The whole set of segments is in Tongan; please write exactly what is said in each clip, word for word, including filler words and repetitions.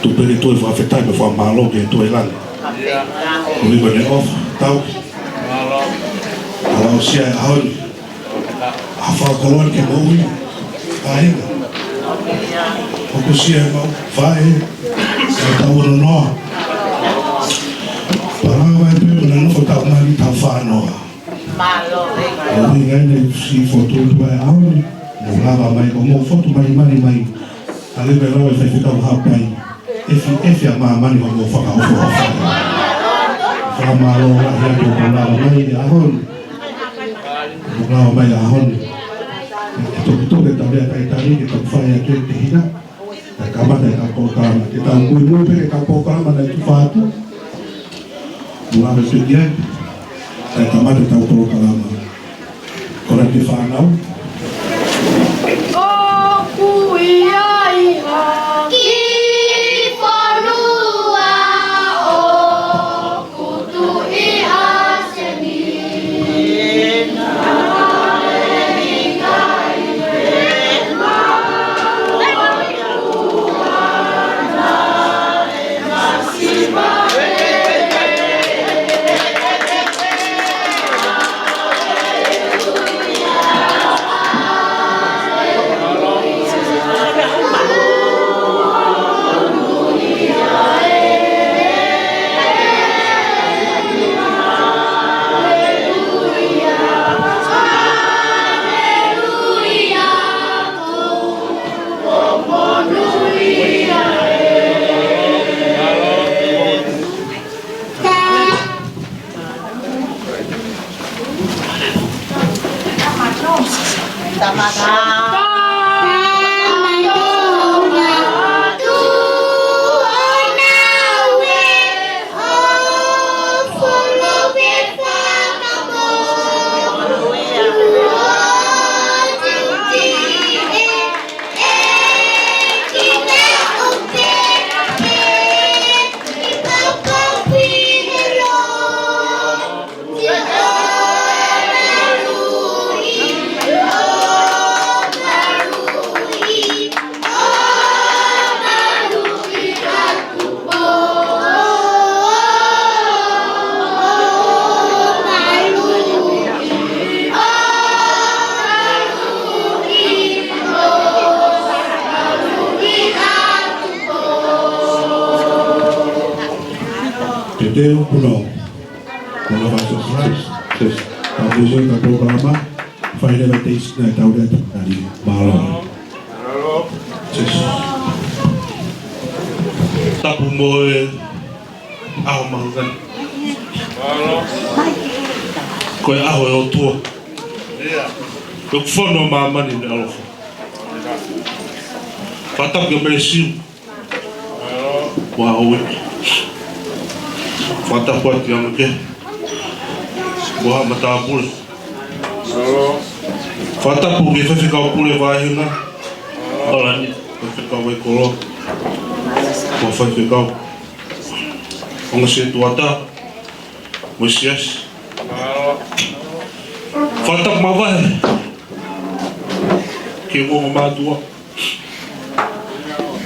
Tuku pē ke tau fakafetaʻi mo fakamālō ki he ʻOtua ʻi langi. ʻOku ʻi ai ʻene ʻofa, tauhi. ʻAloʻosia e ʻaho ni. ʻA e fakakoloa ki he moʻui. Kāinga. ʻOku sia e mau faʻē. Sa tau ono noa. Palava e pē na nofo tau mani tau fā noa. ʻOku ʻi ai ʻene siʻi fotu ʻi he ʻaho ni. Mo lava mai ko mo fotu mai mani mai. Tali me lau e faifekau Haʻapai. ʻEfi, ʻefi ʻa māmani hoʻomou fakaʻofoʻofa. Fakamālō lahi atu hoʻomou lava mai he ʻaho ni. Hoʻomou lava mai he ʻaho ni. Ke toki tuku e tau lea talitali, ke tau fai atu e tehina. Kae kamata e kau polokalama. Ke tau muimui pē ki he kau polokalama naʻe tufa atu. Muʻa me sio ki ai. Kae kamata e kau polokalama. Kole ki he fānau. ʻOku ʻi ai ha kiʻi fonua ʻoku tuʻi ʻa Semi. Te teu puno. Puno vai surprise. Yes. Ka puno ka polokalama. Fai leva e teisi naʻe tau lea atu. Mālō. Yes. Tapu mo e ʻaho mahuʻinga ni. Ko e ʻaho ʻo e ʻOtua. Ko e fono māmani mo e ʻaloʻofa. Fakatapu ki he Melesiu. Ua ue. Fakatapu atu ia mo ke. Ua matāpule. Fakatapu ki he faifekau pule vaehenga. ʻAlani, faifekau Vaikoloa. Ua faifekau. Ongo Setuata. Mo e siasi. Fakatapu makehe. Ki he ongo mātuʻa.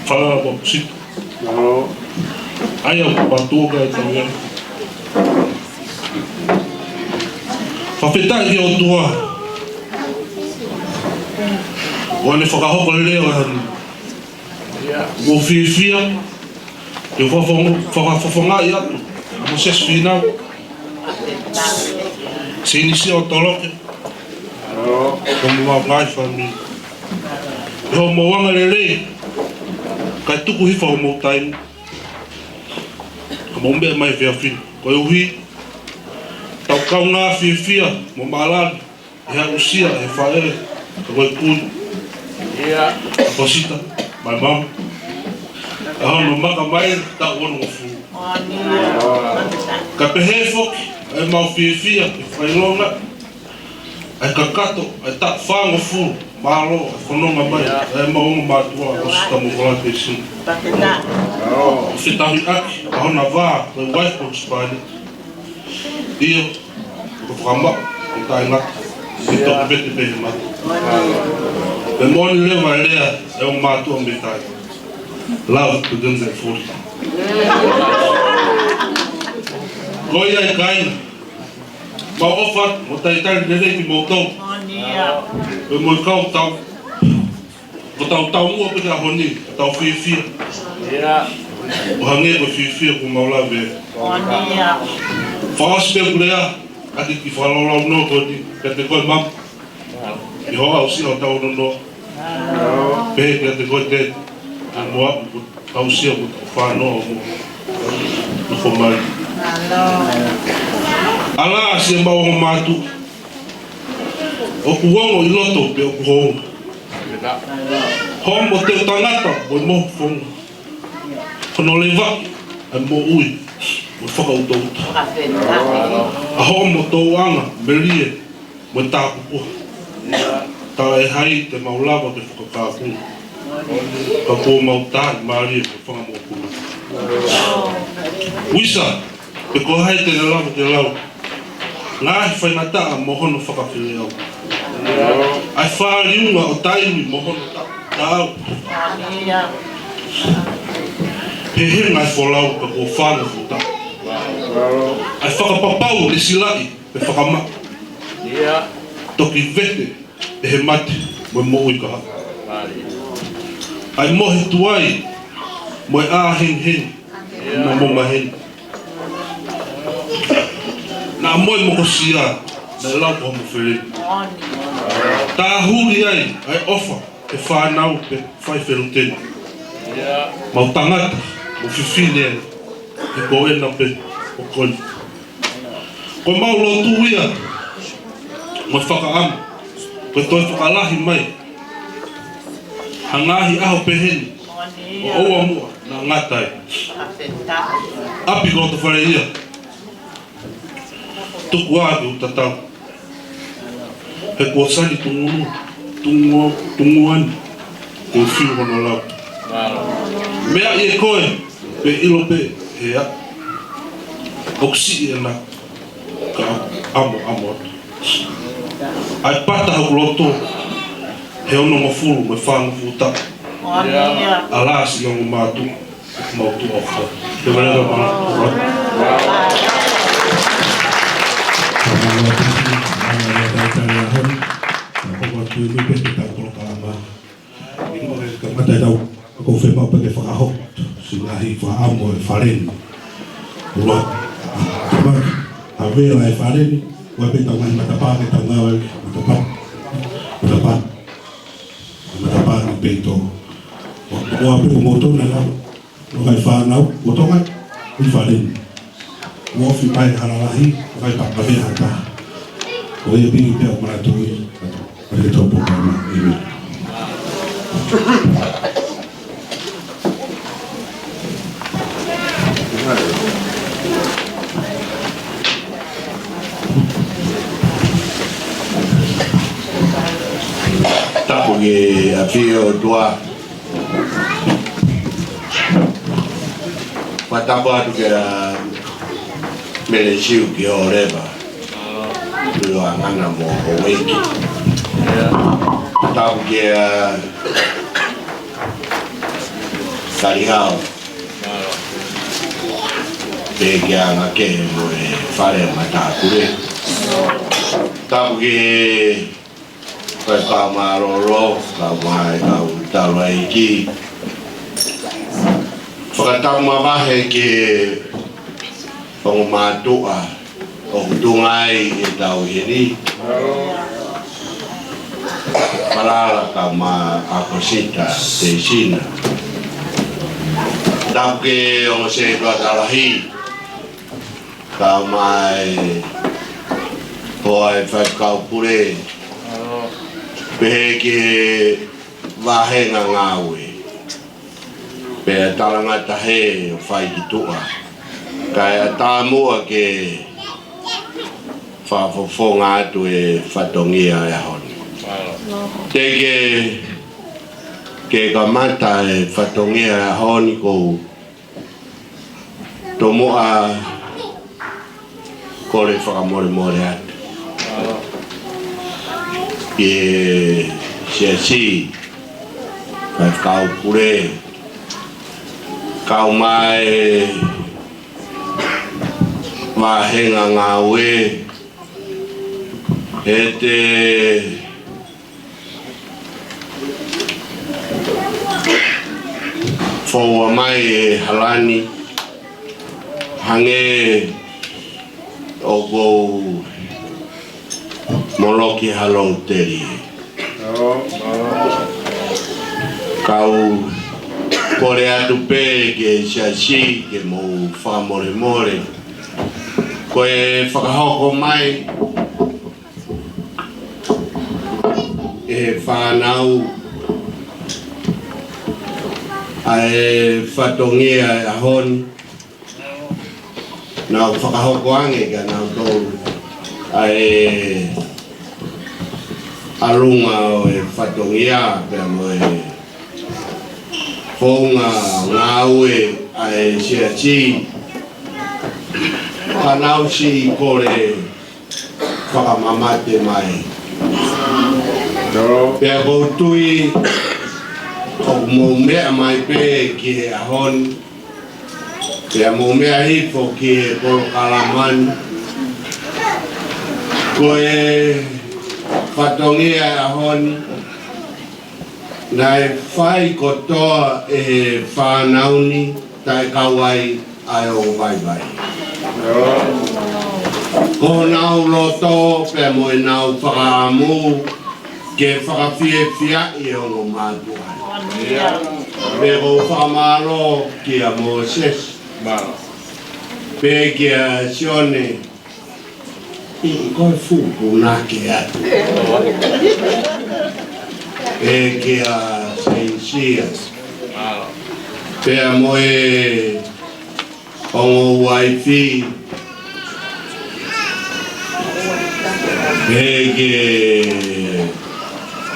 Falala mo Pusita. ʻAi au mātuʻa ka e tau ia. Fakafetaʻi ki he ʻOtua. ʻOku ne fakahoko lelei ʻa e ʻaho ni. ʻOku ou fiefia. Ke fakafofonga-, fakafofongaʻi atu. Mo e siasi fīnau. Sēnisi ʻo Toloke. Ko mo mau ngaahi fāmili. ʻI hoʻomou angalelei, kae tuku hifo hoʻomou taimi, ka mou meʻa mai he efiafi ni. Koeʻuhi, tau kaungā fiefia mo mālali, ʻi he aʻusia ʻe he faʻē, ka ko e kui. ʻIa. Pasita, my mom. ʻA hono maka mai, taʻu onongofulu. Ka pehē foki, ʻa e mau fiefia, ʻi he fakaʻilonga, ʻa e kakato, ʻa e taʻu fāngofulu, mālō, ʻa e fononga mai, ʻa e mau ongo mātuʻa, ʻo Sita mo Kola Pesini. Fakafetaʻi ʻaki, ʻa hona vā, ko e uaifi ko Sipani. ʻIo, ko e fakamaʻu, ko e taʻengata, ʻe toki vete pē he mata. Pea moʻoni leva e lea, ʻe ongo mātuʻa mei taʻengata. Love begins at forty. Ko ia ʻe kāinga, mau ʻofa mo talitali lelei kimoutolu. Pea mo e kau tau, ko tau taumuʻa pē ki he ʻaho ni, tau fiefia. ʻO hangē ko e fiefia kuo mau lave. Fakaʻosi pē ʻeku lea ʻaki e kiʻi fakalaulaunoa ko eni kiate koe Mama, ʻi hoʻo aʻusia hotau nonoʻo. Pehē kiate koe Teti, mo au, ko e aʻusia mo e fānau mo e nofo mai. ʻAlā, siʻemau ongo mātuʻa, ʻoku ongo ʻi loto pea ʻoku hounga. Hoʻomo teu tangata mo e mohu founga. Hono levaʻi ʻa e moʻui mo e fakaʻutoʻuta. ʻA hoʻomo tōʻonga melie mo e tāpupuha. Taʻe ʻi ai te mau lava ke fakakāpuna, ka kuo mau taaʻi mālie mo e fanga mokopuna. Uisa, pe ko hai te ne lava ke lau ngaahi faingataʻa mo hono fakafeleʻau. ʻA e fāliunga ʻo taimi mo hono ta-, taau. He henga e folau ka kuo fānga futa. ʻA e fakapapau ʻe silaʻi pe fakamaʻa. Toki vete ʻe he mate mo e moʻui kahaʻu. ʻA e mohe tuai mo e ʻā hengihengi, naʻa mo maheni. Naʻa mo e mokosia, naʻe lau ko homo feleni. Tāhuli ai ʻa e ʻofa ʻa e fānau pea fai feluteni. Mau tangata mo fefine ai, he ko ena pē ʻoku koni. Ko ʻemau lotu ia mo e fakaʻamu, ko e toe fakalahi mai ha ngaahi ʻaho peheni, ʻo ʻoua muʻa naʻa ngata ai. ʻApi ko Lotofaleʻia, tuku ā ke u tatau, he kuo sani tungunu, tungu, tunguani, ke u fiu hono lau. Meʻa ʻi he koe, pe ʻilo pē he aʻu, ʻoku siʻi ʻena ka ʻamu, ʻamu atu. ʻA e pata hoku loto he onongofulu mo e fāngofulu taʻu. ʻAlā, siʻi ongo mātuʻa, mau tuʻa ʻofa. Te vale la mala. Kamata ʻetau, ko e fēmau pē ke fakahoko siʻi ngaahi fakaʻamu ʻo e fale ni. Ua, kamata, ʻa e vela e fale ni, ua pē ʻetau ngaahi matapā ke tau ngāue, matapā, matapā, matapā ni pē ʻi tō. Ua, ua pē ko moutolu na, ua kai fānau, ua tō mai, ʻi fale ni. Ua ofi mai hala lahi, ua kai papa pē hata. Ko ia pē ʻi pea manatu ʻi, ua ke tō pō pama, ʻi. Tapu ki he ʻafio ʻOtua. Fakatapu atu kia Mele Siu ki hoʻo leva. Ua ngana mo hoʻo ʻeiki. Tapu kia Kalihao. Pea kia Ngake mo e fale matāpule. Tapu ki he kau mālōlō, kau mai, kau taulaʻeiki. Fakatapu mavahe ki he ongo mātuʻa ʻoku tuʻunga ai ʻetau ʻi heni. Falala kau mai ʻa Kosita Teisina. Tapu ki he ongo sētuata lahi, kau mai hoa e faifekau pule. Pehē ki he vāhenga ngāue. Pea talangata he ʻo fai ki tuʻa. Kae ʻatā muʻa ke fakafofonga atu e fatongia e ʻaho ni. Teʻeki ke kamata e fatongia e ʻaho ni ʻoku ou tomuʻa kole fakamolemole atu ki he siasi, faifekau pule, Kau mai vāhenga ngāue, ʻe te foua mai e hala ni, hangē ʻoku ou moloki halo teli. Kau kole atu pē ki he siasi ke mou fakamolemole. Ko e fakahoko mai ʻe he fānau ʻa e fatongia ʻo e ʻaho ni, nau fakahoko ange kia nautolu ʻa e ʻalunga ʻo e fatongia pea mo e founga ngāue ʻa e siasi, ka nau siʻi kole fakamamate mai. Pea ʻoku ou tui ʻoku mou meʻa mai pē ki he ʻaho ni, pea mou meʻa hifo ki he polokalama ni. Ko e fatongia ʻo e ʻaho ni, naʻe fai kotoa ʻe he fānau ni, taʻe kau ai ʻa e ongo vaivai. Ko honau loto pea mo ʻenau fakaʻamu ke fakafiefiaʻi e ongo mātuʻa. Pea ʻoku ou fakamālō kia Mōsese, pea kia Sione, ʻi ko e fuʻu punake atu. Pea kia Seinisia, pea mo e ongo uaifi, pea ki he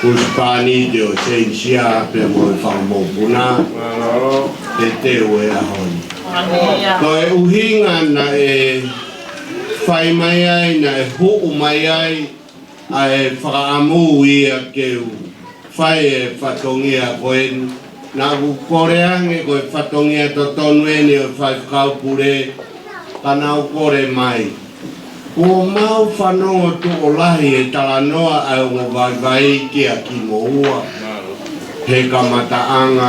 husepāniti ʻo Seinisia, pea mo e fanga mokopuna, ʻe teu e ʻaho ni. Ko e ʻuhinga naʻe fai mai ai, naʻe huʻu mai ai ʻa e fakaʻamu ia ke u fai e fatongia ko eni. Naʻa ku kole ange ko e fatongia totonu eni ʻo e faifekau pule, ka nau kole mai. Kuo mau fanongo tokolahi e talanoa ʻa e ongo vaivai kia kimoua he kamataʻanga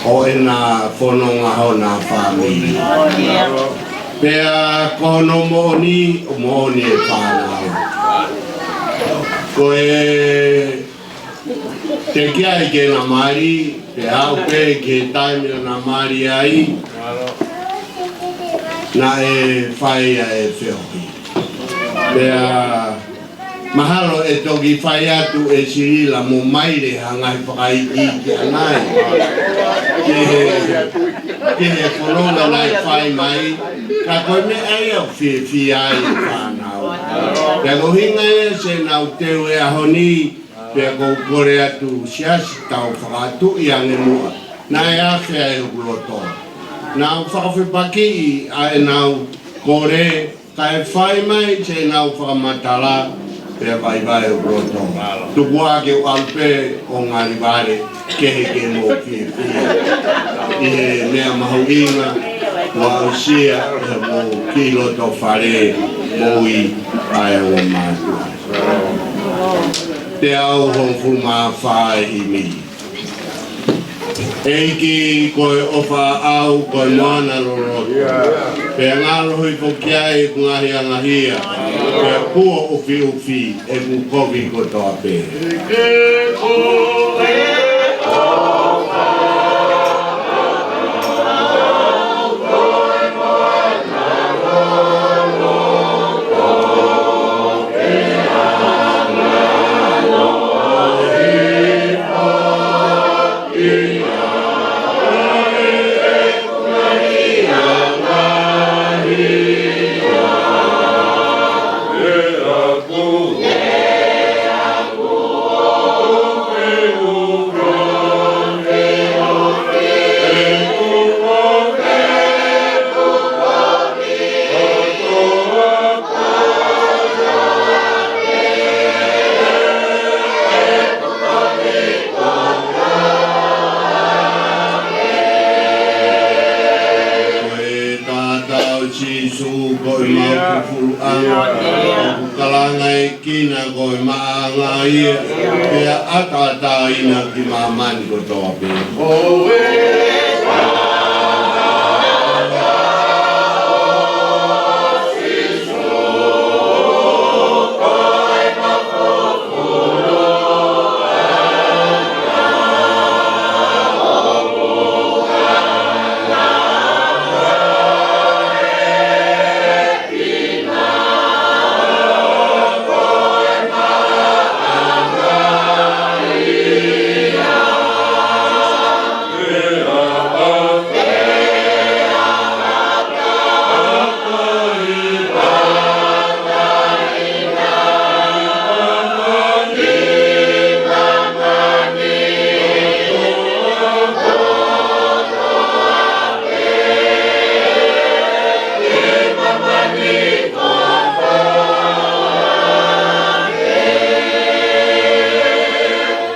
ʻo ʻena fononga hona fāmili. Pea ko hono moʻoni, ʻoku moʻoni e fānau. Ko e teʻeki ai ke na mali, pea aʻu pē ki he taimi naʻa na mali ai, naʻe fai ʻa e feohi. Pea mahalo ʻe toki fai atu ʻe Silila mo Maile ha ngaahi fakaikiiki ʻanai ki he, ki he fononga naʻe fai mai, ka ko e meʻa ia ʻoku fiefia ai e fānau. Pea ko e ʻuhinga ia ʻoku nau teu e ʻaho ni, pea ʻoku ou kole atu siasi tau fakatuʻi ange muʻa. Naʻe afe ʻa e hoku loto. Nau fakafepakiʻi ʻa ʻenau kole, kae fai mai ʻenau fakamatala, pea vaivai hoku loto. Tukuakiʻi ʻalu pē ʻo ngali vale, kehe ke mou fiefia ʻi he meʻa mahuʻinga kuo aʻusia ʻe homou kiʻi loto fale moʻui ʻa e ongo mātuʻa. Teau hongofulu mā fā e himi. ʻEiki, ko e ʻofa ʻaʻau ko e moana loloto, pea ngalo hifo ki ai ʻeku ngaahi angahia, pea kuo ʻufiʻufi ʻeku kovi kotoa pē. Sīsū ko e mau fufuluʻanga, ʻoku kalangaekina ko e maʻanga ia, pea ʻataʻatā ʻi māmani kotoa pē.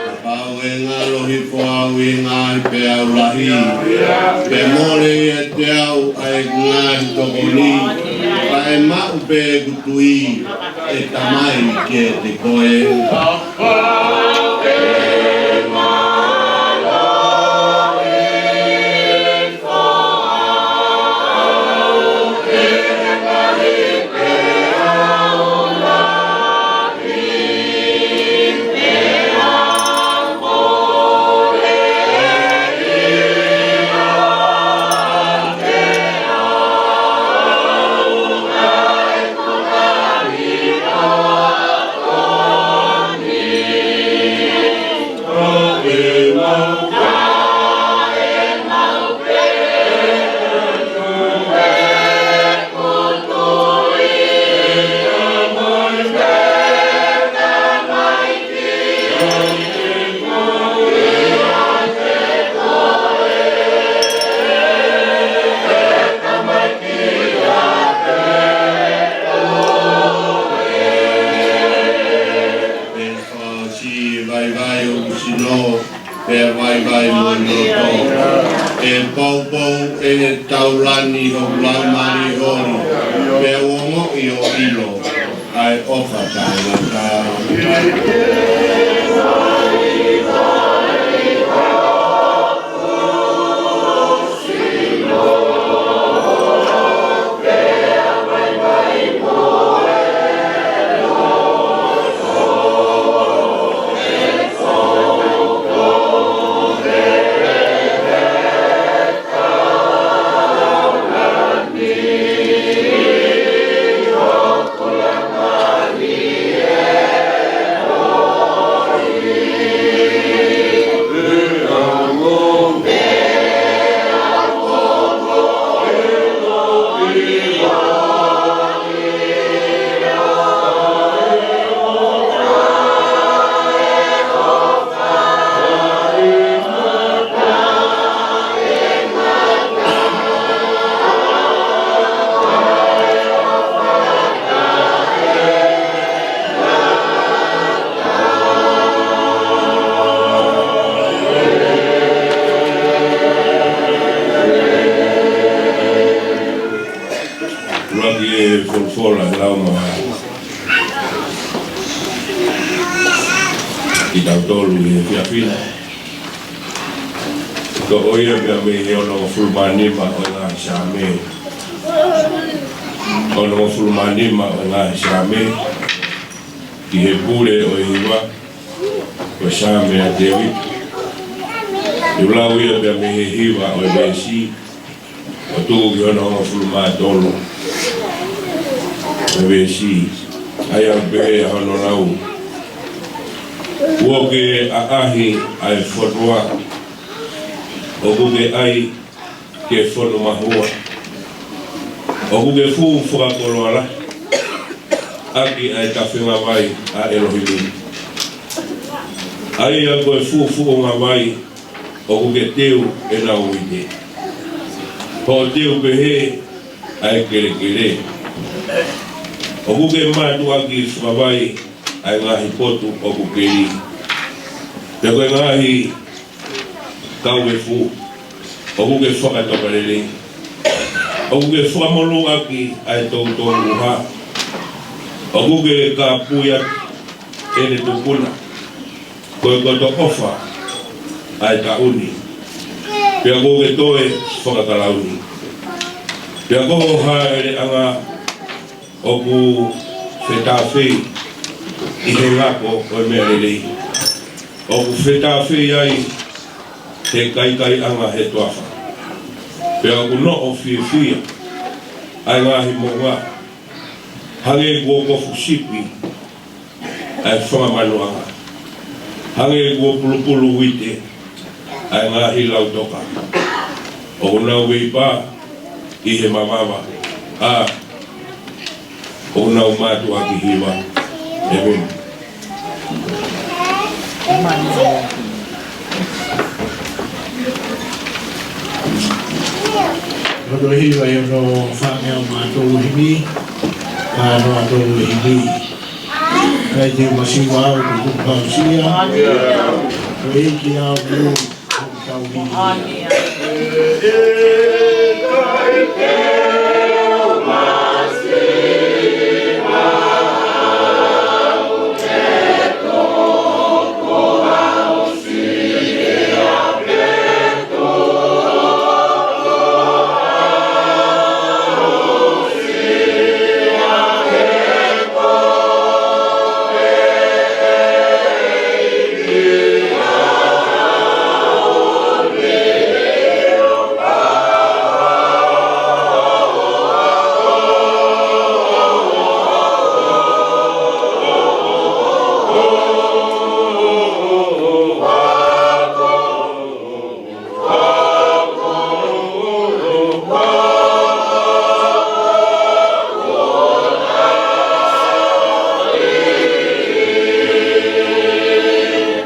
Kapau ʻe ngalo hifo au ʻi he ngaahi peau lahi, pea mole ʻiate au ʻa e ngaahi tokoni, ka ʻe maʻu pē ʻeku tui, ʻe Tamai, kiate koe. Pea fakaʻosi vaivai hoku sino, pea vaivai mo e loto. ʻE poupou ʻe he taulani hoku laumālie holi, pea u ongoʻi ʻo ʻilo ʻa e ʻofa taʻengata. ʻUluaki e folofola ʻe lau mai kiate kitautolu ʻi he efiafi ni. Toʻo ia pea mei he onongofulu mā nima ʻo e ngaahi Saame. Onongofulu mā nima ʻo e ngaahi Saame, ki he pule ʻo e hiva, ko e Saame ʻa Tēvita. ʻOku lau ia pea mei he hiva ʻo e veesi, ʻo tuku ki he onongofulu mā tolu ʻo e veesi, ʻa ia ʻoku pehē ʻa hono lau: Kuo ke ʻaʻahi ʻa e fonua, ʻoku ke ʻai ke fonu mahua. ʻOku ke fū fakakoloa lahi ʻaki ʻa e tafengavai ʻa ʻElohimi, ʻa ia ko e fuʻufuʻunga vai ʻoku ke teu ʻenau uite, hoʻo teu pehē ʻa e kelekele. ʻOku ke mātuʻaki fakavai ʻa e ngaahi potu ʻoku keli, pea ko e ngaahi kauefu ʻoku ke fakatokalelei. ʻOku ke fakamolū ʻaki ʻa e toutou ʻuha. ʻOku ke kāpui ʻaki ʻene tupuna. Ko e koto ʻofa ʻa e taʻu ni. Pea ʻoku ke toe fakakalauni. Pea ko ho hāʻeleʻanga ʻoku fetāfei ʻi he ngako ʻo e meʻa lelei. ʻOku fetāfei ai he kaikaiʻanga he toafa. Pea ʻoku noʻo fiefia ʻa e ngaahi moʻunga. Hangē kuo kofu sipi ʻa e fanga manuʻanga. Hangē kuo pulupulu uite ʻa e ngaahi lautoka. ʻOku nau veipā ʻi he mavava. ʻA, ʻoku nau mātuʻaki hiva. ʻEmeni. Hono hiva ʻi hono fāngeau mā tolu himi, ka noa tolu himi. Kai te masiva au ko tuku hausia. Ko e ʻEiki au.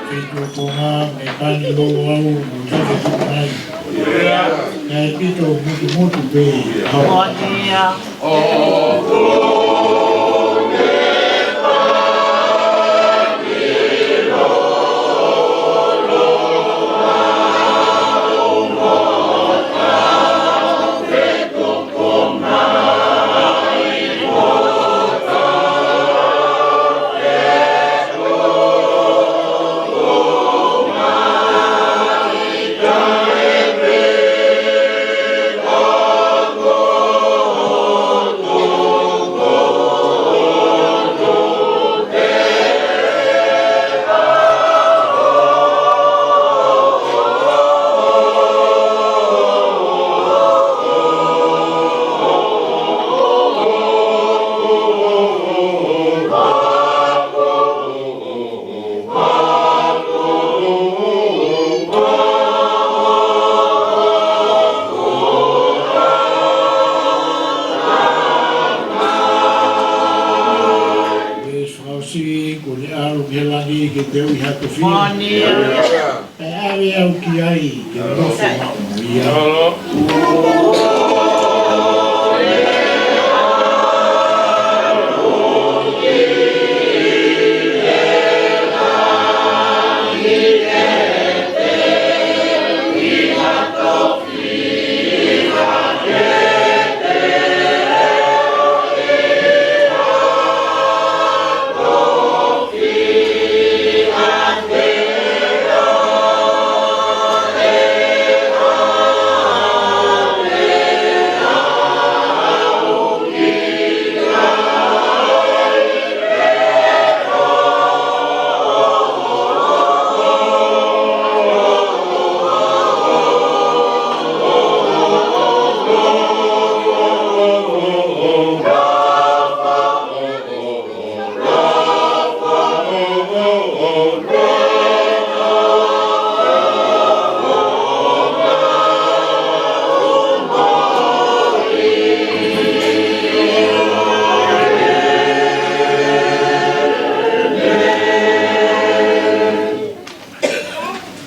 Feituʻu ko ngā me pani lolo au mo take tuku mai. Kae pito mutu mutu pē. Hau. Veesi fakaʻosi, kuo ne ʻalu ki he langi ke teuteu ʻi ha tofiʻa. Moʻoni. Kae ʻave au ki ai ke nofo maʻu mo ia.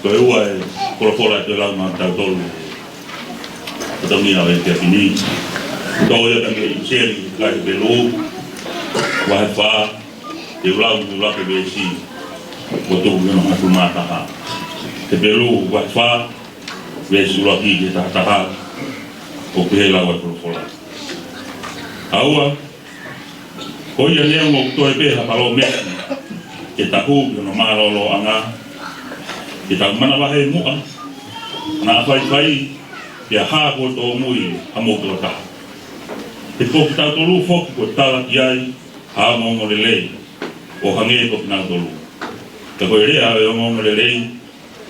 Ko e ua e folofola ʻe toe lau maʻa kitautolu. Ko e tau ni ʻa e kiʻi pini. Tau ia ka nge i seli ka i Hepelū. Vahe fā. Te u lau, te u lau ki he veesi. Ko e tolu ki hono hongofulu mā taha. Hepelū vahe fā. Veesi ʻuluaki ki he taha taha. ʻoku pehē ʻe he lau ʻa e folofola. ʻA ua, ko ia neongo ʻoku toe pē ha palōmesi ke ta hū ki hono mālōlōʻanga, ke tau manavahē muʻa, naʻa faifai, pea hā kuo tōmui hamou tokotaha. He ko kitautolu foki kuo tala ki ai ha ongoongolelei, ʻo hangē ko kinautolu. Ka ko e lea ʻo e ongoongolelei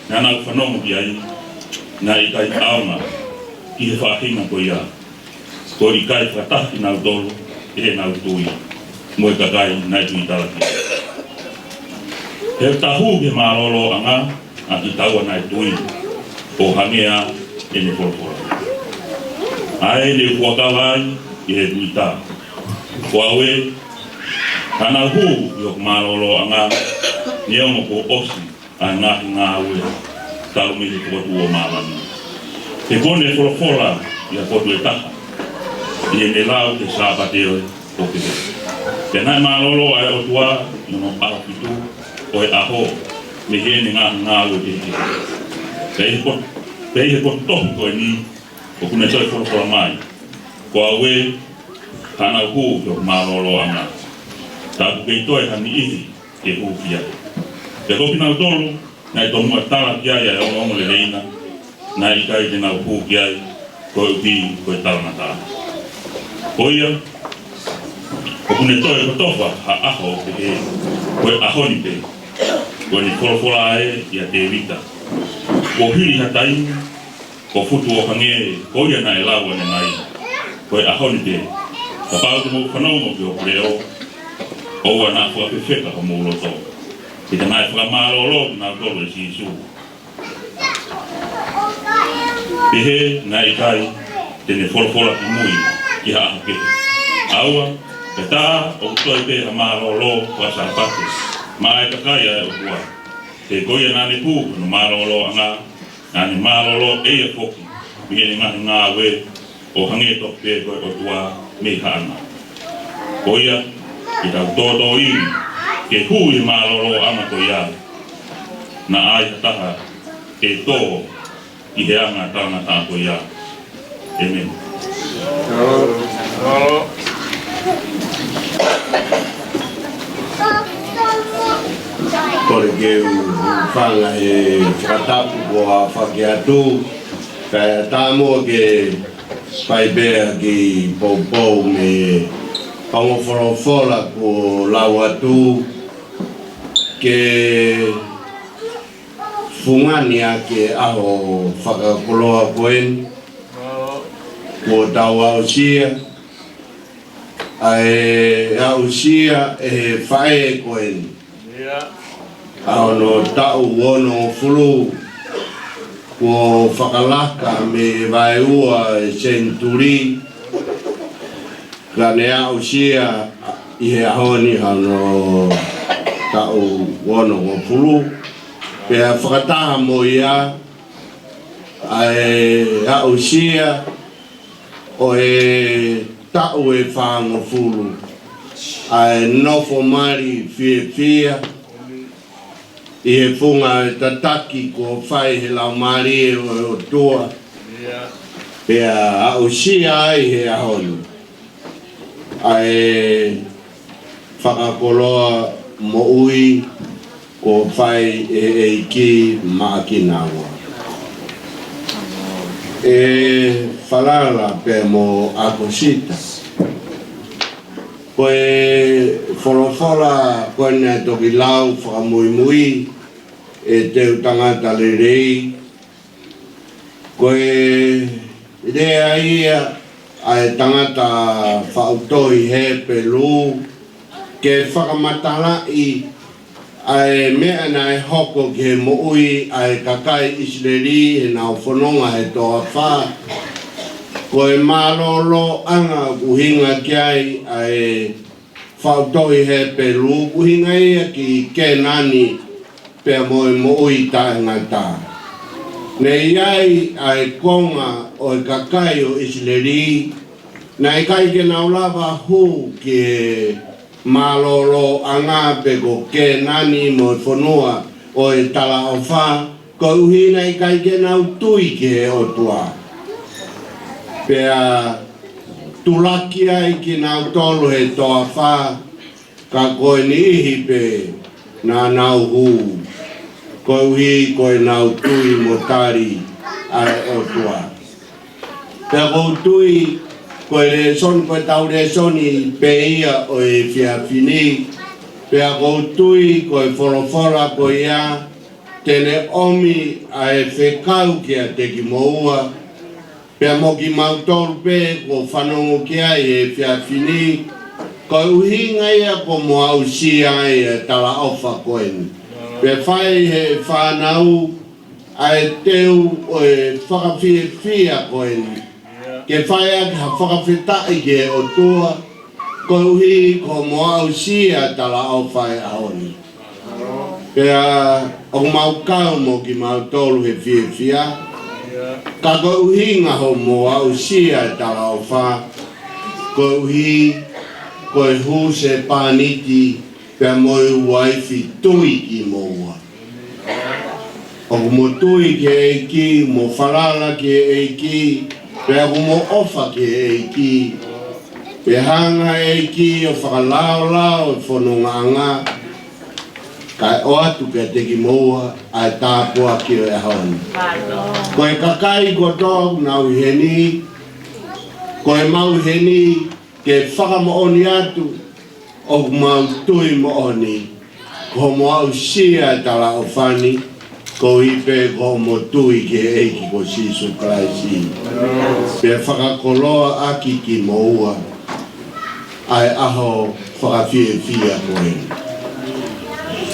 naʻa nau fanongo ki ai, naʻe ʻikai ʻaonga ki he faʻahinga ko ia. Ko e ʻikai fakataha kinautolu ʻi heʻenau tui mo e kakai naʻe tuitala ki ai. He ta hū ki he mālōlōʻanga ʻa kitaua naʻe tui, ʻo hangē ʻa ʻene folofola. ʻA ʻene fuakava ai ʻi he tuita. Ko au ē, ka naʻa ku hū ʻi hoku mālōlōʻanga, neongo kuo ʻosi ʻa e ngaahi ngāue talu mei he fokotuʻu ʻo māmani. He kuo ne folofola ʻi ha potu ʻe taha, ʻi heʻene lau ki he Sāpate ʻo pehē: Pea naʻe mālōlō ʻa e ʻOtua ʻi hono ʻaho fitu ʻo e ʻaho mei heʻene ngaahi ngāue kehekehe. Pea ʻi he pot-, pea ʻi he potu tohi ko eni ʻoku ne toe folofola mai: Ko au ē, ka naʻa ku hū ki hoku mālōlōʻanga, ka ʻoku kei toe ha niʻihi ke hū ki ai. Pea ko kinautolu naʻe tomuʻa tala ki ai ʻa e ongoongolelei na, naʻe ʻikai te nau hū ki ai, koeʻuhi ko e talangataʻa. Ko ia, ʻoku ne toe kotofa ha ʻaho ʻo pehē: Ko e ʻaho ni pē, kuo ne folofola ē ʻia Tēvita, kuo hili ha taimi, kuo futu ʻo hangē ko ia naʻe lau ʻanenai: Ko e ʻaho ni pē, kapau te mou fanongo ki hoku leʻo, ʻoua naʻa fakafefeka homou loto. He ka naʻe fakamālōlō kinautolu ʻe Sīsū, pehē naʻe ʻikai te ne folofola kimui ki ha ʻaho kehe. ʻA ua, pea tā ʻoku toe pē ha mālōlō fakasāpate maʻa e kakai ʻa e ʻOtua. He ko ia naʻa ne hū ki hono mālōlōʻanga, naʻa ne mālōlō ʻe ia foki mei heʻene ngaahi ngāue, ʻo hangē tofu pē ko e ʻOtua mei haʻana. Ko ia, ke tau tōtōivi ke hū ʻi he mālōlōʻanga ko ia, naʻa ʻi ai ha taha ʻe tō ʻi he anga talangataʻa ko ia. ʻĒmeni. Kole ke u hūfanga he fakatapu kuo aofaki atu, kae ʻatā muʻa ke fai pē ha kiʻi poupou mei he ongo folofola kuo lau atu, ke fungani ʻaki e ʻaho fakakoloa ko eni kuo tau aʻusia, ʻa e aʻusia ʻe he faʻē ko eni ʻa hono taʻu onongofulu, kuo fakalaka mei he vaeua e senituli, ka ne aʻusia ʻi he ʻaho ni hono taʻu onongofulu. Pea fakataha mo ia, ʻa e aʻusia ʻo e taʻu ʻe fāngofulu, ʻa e nofo mali fiefia ʻi he funga e tataki kuo fai he Laumālie ʻo e ʻOtua. Pea aʻusia ai he ʻaho ni ʻa e fakakoloa moʻui kuo fai ʻe he ʻEiki maʻa kinaua. ʻE Falala pea mo ʻAkosita, ko e folofola ko eni naʻe toki lau fakamuimui ʻe Teutangatalelei, ko e lea ia ʻa e tangata faʻu tohi Hepelū ke fakamatalaʻi ʻa e meʻa naʻe hoko ki he moʻui ʻa e kakai ʻIsileli heʻenau fononga he toafa. Ko e mālōlōʻanga ʻoku ʻuhinga ki ai ʻa e faʻu tohi Hepelū, ʻuhinga ia ki Kēnani pea mo e moʻui taʻengata. Naʻe ʻi ai ʻa e konga ʻo e kakai ʻo ʻIsileli naʻe ʻikai ke nau lava hū ki he mālōlōʻanga pe ko Kēnani mo e fonua ʻo e talaʻofa, koeʻuhi naʻe ʻikai ke nau tui ki he ʻOtua. Pea tulaki ai kinautolu he toafa, ka ko e niʻihi pē naʻa nau hū, koeʻuhi ko ʻenau tui mo tali ʻa e ʻOtua. Pea ʻoku ou tui, ko e lēsoni, ko ʻetau lēsoni pē ia ʻo e efiafi ni, pea ʻoku ou tui, ko e folofola ko ia, te ne ʻomi ʻa e fekau kiate kimoua, pea mo kimautolu pē kuo fanongo ki ai he efiafi ni, ko e ʻuhinga ia kuo mou aʻusia ai e talaʻofa ko eni. Pea fai he fānau ʻa e teu ʻo e fakafiefia ko eni, ke fai ʻaki ha fakafetaʻi ki he ʻOtua, koeʻuhi kuo mou aʻusia e talaʻofa he ʻaho ni. Pea ʻoku mau kau mo kimautolu he fiefia, ka ko e ʻuhinga hoʻomou aʻusia e talaʻofa, koeʻuhi ko e husepāniti pea mo e uaifi tui kimoua. ʻOku mo tui ki he ʻEiki, mo falala ki he ʻEiki, pea ʻoku mo ʻofa ki he ʻEiki. Pea hanga ʻe he ʻEiki ʻo fakalaolao e fonongaʻanga, kae ʻoatu kiate kimoua ʻa e tāpuaki ʻo e ʻaho ni. Ko e kakai kotoa ʻoku nau ʻi heni, ko e mau ʻi heni ke fakamoʻoni atu, ʻoku mau tui moʻoni, ko hoʻomou aʻusia e talaʻofa ni, koeʻuhi pē ko hoʻomou tui ki he ʻEiki ko Sīsū Kalaisi. Pea fakakoloa ʻaki kimoua ʻa e ʻaho fakafiefia ko eni.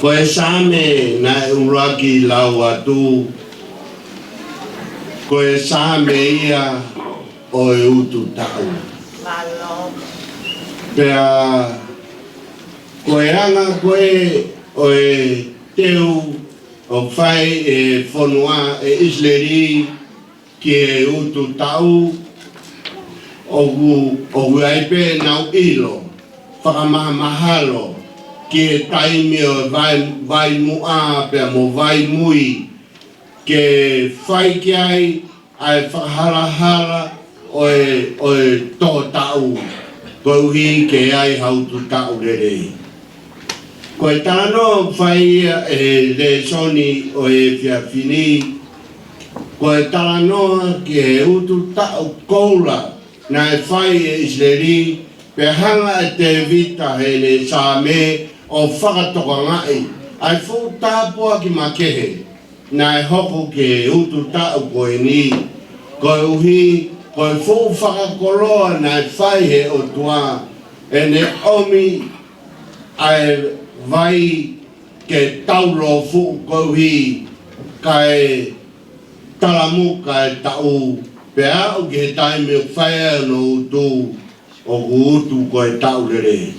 Ko e Saame naʻe ʻuluaki lau atu, ko e Saame ia ʻo e ututaʻu. Pea ko e anga ko ē ʻo e teu ʻoku fai ʻe he fonua ʻo ʻIsileli ki he ututaʻu, ʻoku, ʻoku ʻi ai pē ʻenau ʻilo fakamahamahalo ki he taimi ʻo e vai, vai muʻa pea mo vai mui, ke fai ki ai ʻa e fakahalahala ʻo e, ʻo e tō taʻu, koeʻuhi ke ʻi ai ha ututaʻu lelei. Ko e talanoa ʻoku fai ia ʻe he lēsoni ʻo e efiafi ni, ko e talanoa ki he ututaʻu koula naʻe fai ʻe ʻIsileli, pea hanga ʻe Tēvita heʻene Saame ʻo fakatokangaʻi ʻa e fuʻu tāpuaki makehe naʻe hoko ki he ututaʻu ko eni, koeʻuhi ko e fuʻu fakakoloa naʻe fai he ʻOtua, ʻene ʻomi ʻa e vai ke taulōfuʻu koeʻuhi kae talamuka e taʻu, pea aʻu ki he taimi ʻoku fai ai hono utu, ʻoku utu ko e taʻu lelei.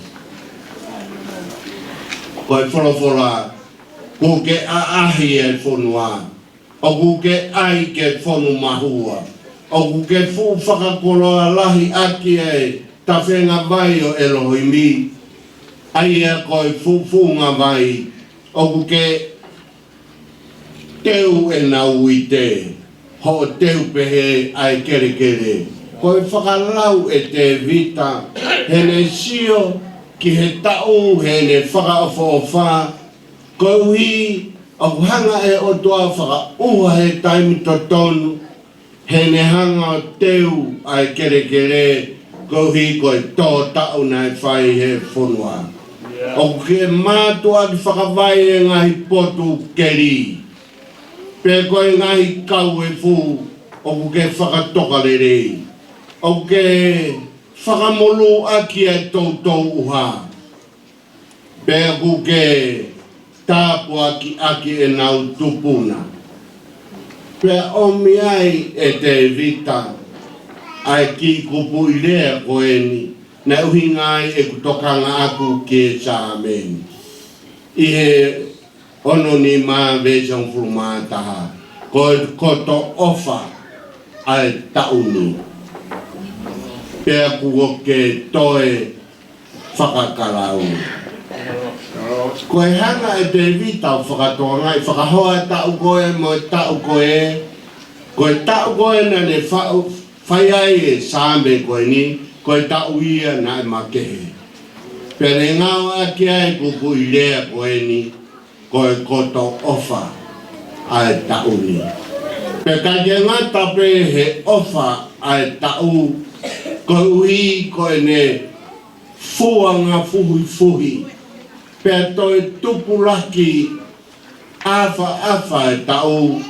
Ko e folofola, kuo ke ʻaʻahi e fonua, ʻoku ke ʻai ke fonu mahua, ʻoku ke fuʻu fakakoloa lahi ʻaki e tafenga vai ʻo ʻElohimi, ʻa ia ko e fuʻu fuʻunga vai, ʻoku ke teu ʻenau uite, hoʻo teu pehē ʻa e kelekele. Ko e fakalau ʻe Tēvita, heʻene sio ki he taʻu, heʻene fakaʻofoʻofa, koeʻuhi ʻoku hanga ʻe he ʻOtua fakaʻuha he taimi totonu, heʻene hanga ʻo teu ʻa e kelekele, koeʻuhi ko e tō taʻu naʻe fai he fonua. ʻOku ke mātuʻaki fakavai e ngaahi potu keli, pe ko e ngaahi kauefu, ʻoku ke fakatoka lelei, ʻoku ke fakamolū ʻaki e toutou ʻuha, pea ʻoku ke tāpuakiʻaki ʻenau tupuna. Pea ʻomi ai ʻe Tēvita ʻa e kiʻi kupuʻi lea ko eni, naʻe ʻuhinga ai ʻeku tokanga ʻaku ki he Saame ni. ʻI he ono nima veesi hongofulu mā taha, ko e koto ʻofa ʻa e taʻu ni, pea kuo ke toe fakakalauni. Ko e hanga ʻe Tēvita ʻo fakatokangaʻi, fakahoa e taʻu ko ē mo e taʻu ko ē, ko e taʻu ko ē naʻa ne faʻu, fai ai e Saame ko eni, ko e taʻu ia naʻe makehe. Pea ne ngāueʻaki ai e kupuʻi lea ko eni, ko e koto ʻofa ʻa e taʻu ni. Pea ʻikai ke ngata pē he ʻofa ʻa e taʻu, koeʻuhi ko ʻene fuanga fuhifuhi, pea toe tupulaki ʻafaʻafa e taʻu,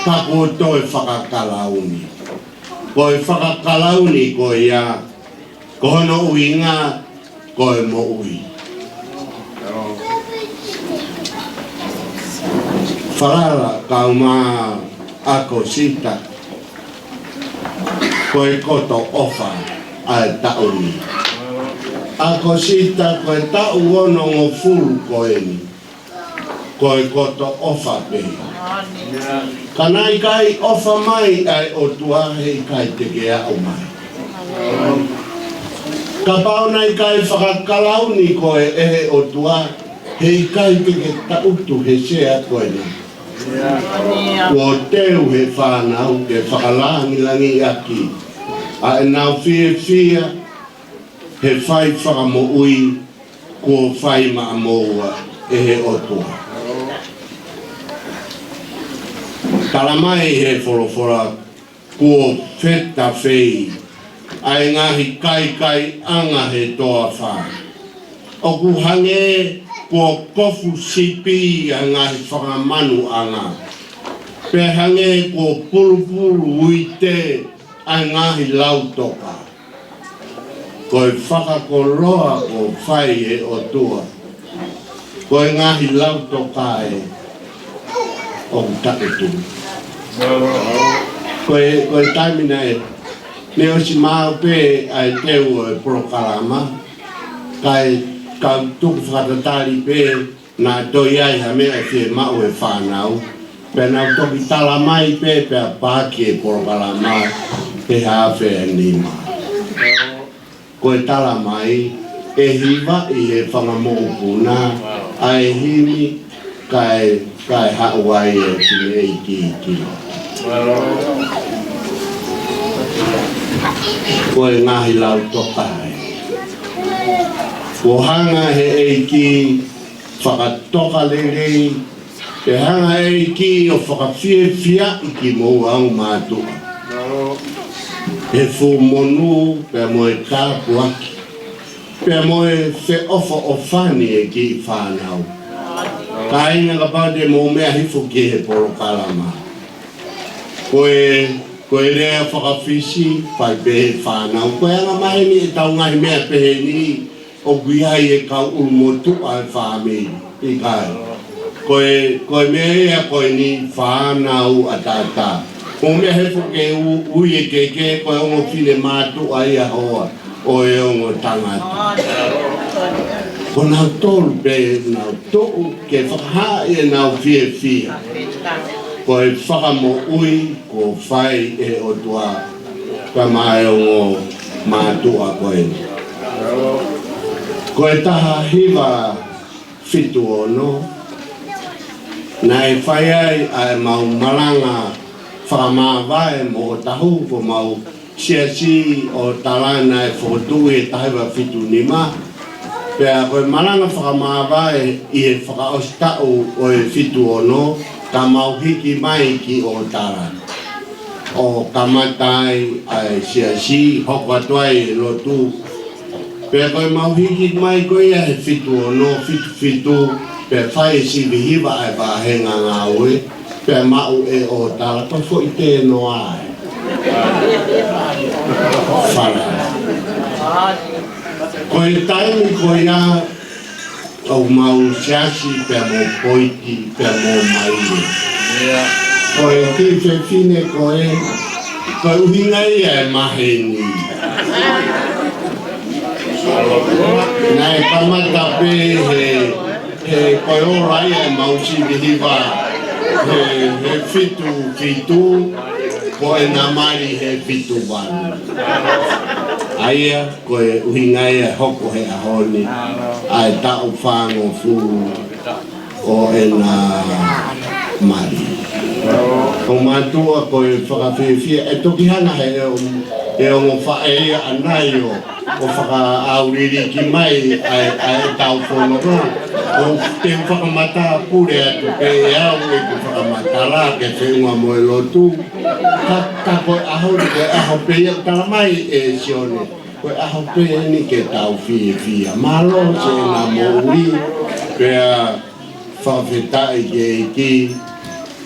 ka kuo toe fakakalauni. Ko e fakakalauni ko ia, ko hono ʻuhinga, ko e moʻui. Falala kae ʻumaʻā ʻAkosita, ko e koto ʻofa ʻa e taʻu ni. ʻAkosita, ko e taʻu onongofulu ko eni, ko e koto ʻofa pē. Ka naʻe ʻikai ʻofa mai ʻa e ʻOtua, heʻikai te ke aʻu mai. Kapau naʻe ʻikai fakakalauni koe ʻe he ʻOtua, heʻikai te ke tangutu he sea ko eni. Kuo teu he fānau ke fakalāngilangiʻaki ʻa ʻenau fiefia he fai fakamoʻui kuo fai maʻamoua ʻe he ʻOtua. Tala mai he folofola, kuo fetafei ʻa e ngaahi kaikaiʻanga he toafa. ʻOku hangē kuo kofu sipi ʻa e ngaahi fanga manuʻanga, pea hangē kuo pulupulu uite ʻa e ngaahi lautoka. Ko e fakakoloa kuo fai ʻe he ʻOtua, ko e ngaahi lautoka ē ʻoku taʻutu. Ko e, ko e taimi naʻe, ne ʻosi maʻu pē ʻa e teu ʻo e polokalama, kae kau tuku fakatatali pē, naʻe toe ʻi ai ha meʻa ke maʻu ʻe he fānau, pea nau toki tala mai pē, pea paaki e polokalama he haafe ʻe nima. Ko e tala mai, ʻe hivaʻi ʻe he fanga mokopuna ʻa e himi, kae, kae haʻu ai e fineʻeiki ki loto. Ko e ngaahi lautoka ē. Kuo hanga ʻe he ʻEiki fakatoka lelei, pea hanga ʻe he ʻEiki ʻo fakafiefiaʻi kimoua ongo mātuʻa he fuʻu monū pea mo e tāpuaki, pea mo e feʻofoʻofani e kiʻi fānau. Kāinga, kapau te mou meʻa hifo ki he polokalama, ko e, ko e lea fakafisi, fai pē ʻe he fānau. Ko e anga maheni ʻetau ngaahi meʻa pehē ni, ʻoku ʻi ai e kau ʻulumotuʻa e fāmili, ʻikai. Ko e, ko e meʻa ia ko eni, fānau ʻataʻatā. Ko e meʻa hifo ke u-, ui e keke, ko e ongo finemātuʻa ia hoa ʻo e ongo tangata. Ko nautolu pē naʻa nau toʻo ke fakahā ʻenau fiefia. Ko e fakamoʻui kuo fai ʻe he ʻOtua, ka maʻa e ongo mātuʻa ko eni. Ko e taha hiva fitu ono, naʻe fai ai ʻa e mau malanga fakamāvae mo ʻOtahu, ko homau siasi ʻo Tala naʻe fokotuʻu ʻi he taha hiva fitu nima. Pea ko e malanga fakamāvae ʻi he fakaʻosi taʻu ʻo e fitu ono, ka mau hiki mai ki ʻOtala ʻo kamata ai ʻa e siasi, hoko atu ai e lotu. Pea ko e mau hiki mai ko ia he fitu ono, fitu fitu, pea fai e sivi hiva ʻa e vāhenga ngāue, pea maʻu ʻe ʻOtala, ko e foʻi tēnoa ē. Fala. Ko e taimi ko ia, ʻoku mau siasi pea mo poiti pea mo maile. Ko e kiʻi fefine ko ē, ko e ʻuhinga ia e maheni. Naʻe kamata pē he, he ko e ola ia e mau sivi hiva he, he fitu fitu, ko ʻena mali he fitu valu. ʻA ia, ko e ʻuhinga ia e hoko he ʻaho ni, ʻa e taʻu fāngofulu ʻo ʻena mali. ʻO mātuʻa ko e fakafiefia, ʻe toki hanga he ʻe o, ʻe ongo faʻē ia ʻanai ʻo, ʻo fakaʻauliliki mai ʻa e, ʻa e tau fononga. ʻO te u fakamatapule atu pē ʻe au ʻeku fakamatala ke feʻunga mo e lotu. Ka, ka ko e ʻaho ni, ko e ʻaho pē ia ʻoku tala mai ʻe Sione. Ko e ʻaho pē eni ke tau fiefia. Mālō Sione mo ui. Pea fakafetaʻi ki he ʻEiki,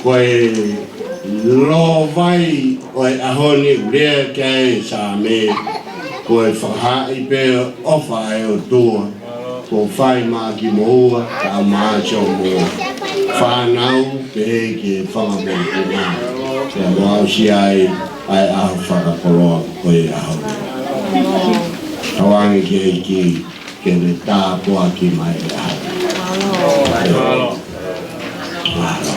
ko e lōvai ʻo e ʻaho ni ʻoku lea ki ai e Saame, ko e fakahaaʻi pē ʻofa ʻa e ʻOtua, kuo fai maʻa kimoua, kae ʻumaʻā siʻomou fānau, pehē ki he fanga mokopuna, ke mau aʻusia ai ʻa e ʻaho fakakoloa ko e ʻaho ni. Tauange ki he ʻEiki, ke ne tāpuaki mai ʻa e ʻaho. Mālō. Mālō.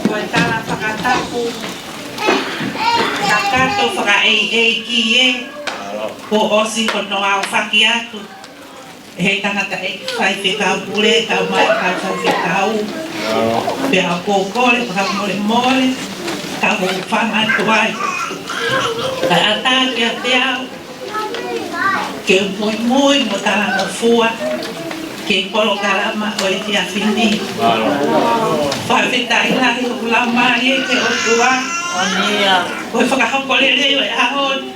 Ko e tala fakatapu, kakato fakaʻeiʻeiki ē, kuo ʻosi hono aofaki atu ʻe he tangataʻeiki faifekau pule, kae ʻumaʻā e kau faifekau. Pea ʻoku ou kole fakamolemole, ka ʻoku ou fanga atu ai. Kae ʻatā kiate au ke u muimui mo talangofua ki he polokalama ʻo e efiafi ni. Fakafetaʻi lahi ʻoku lau mālie ki he ʻOtua. Ko e fakahoko lelei ʻo e ʻaho ni.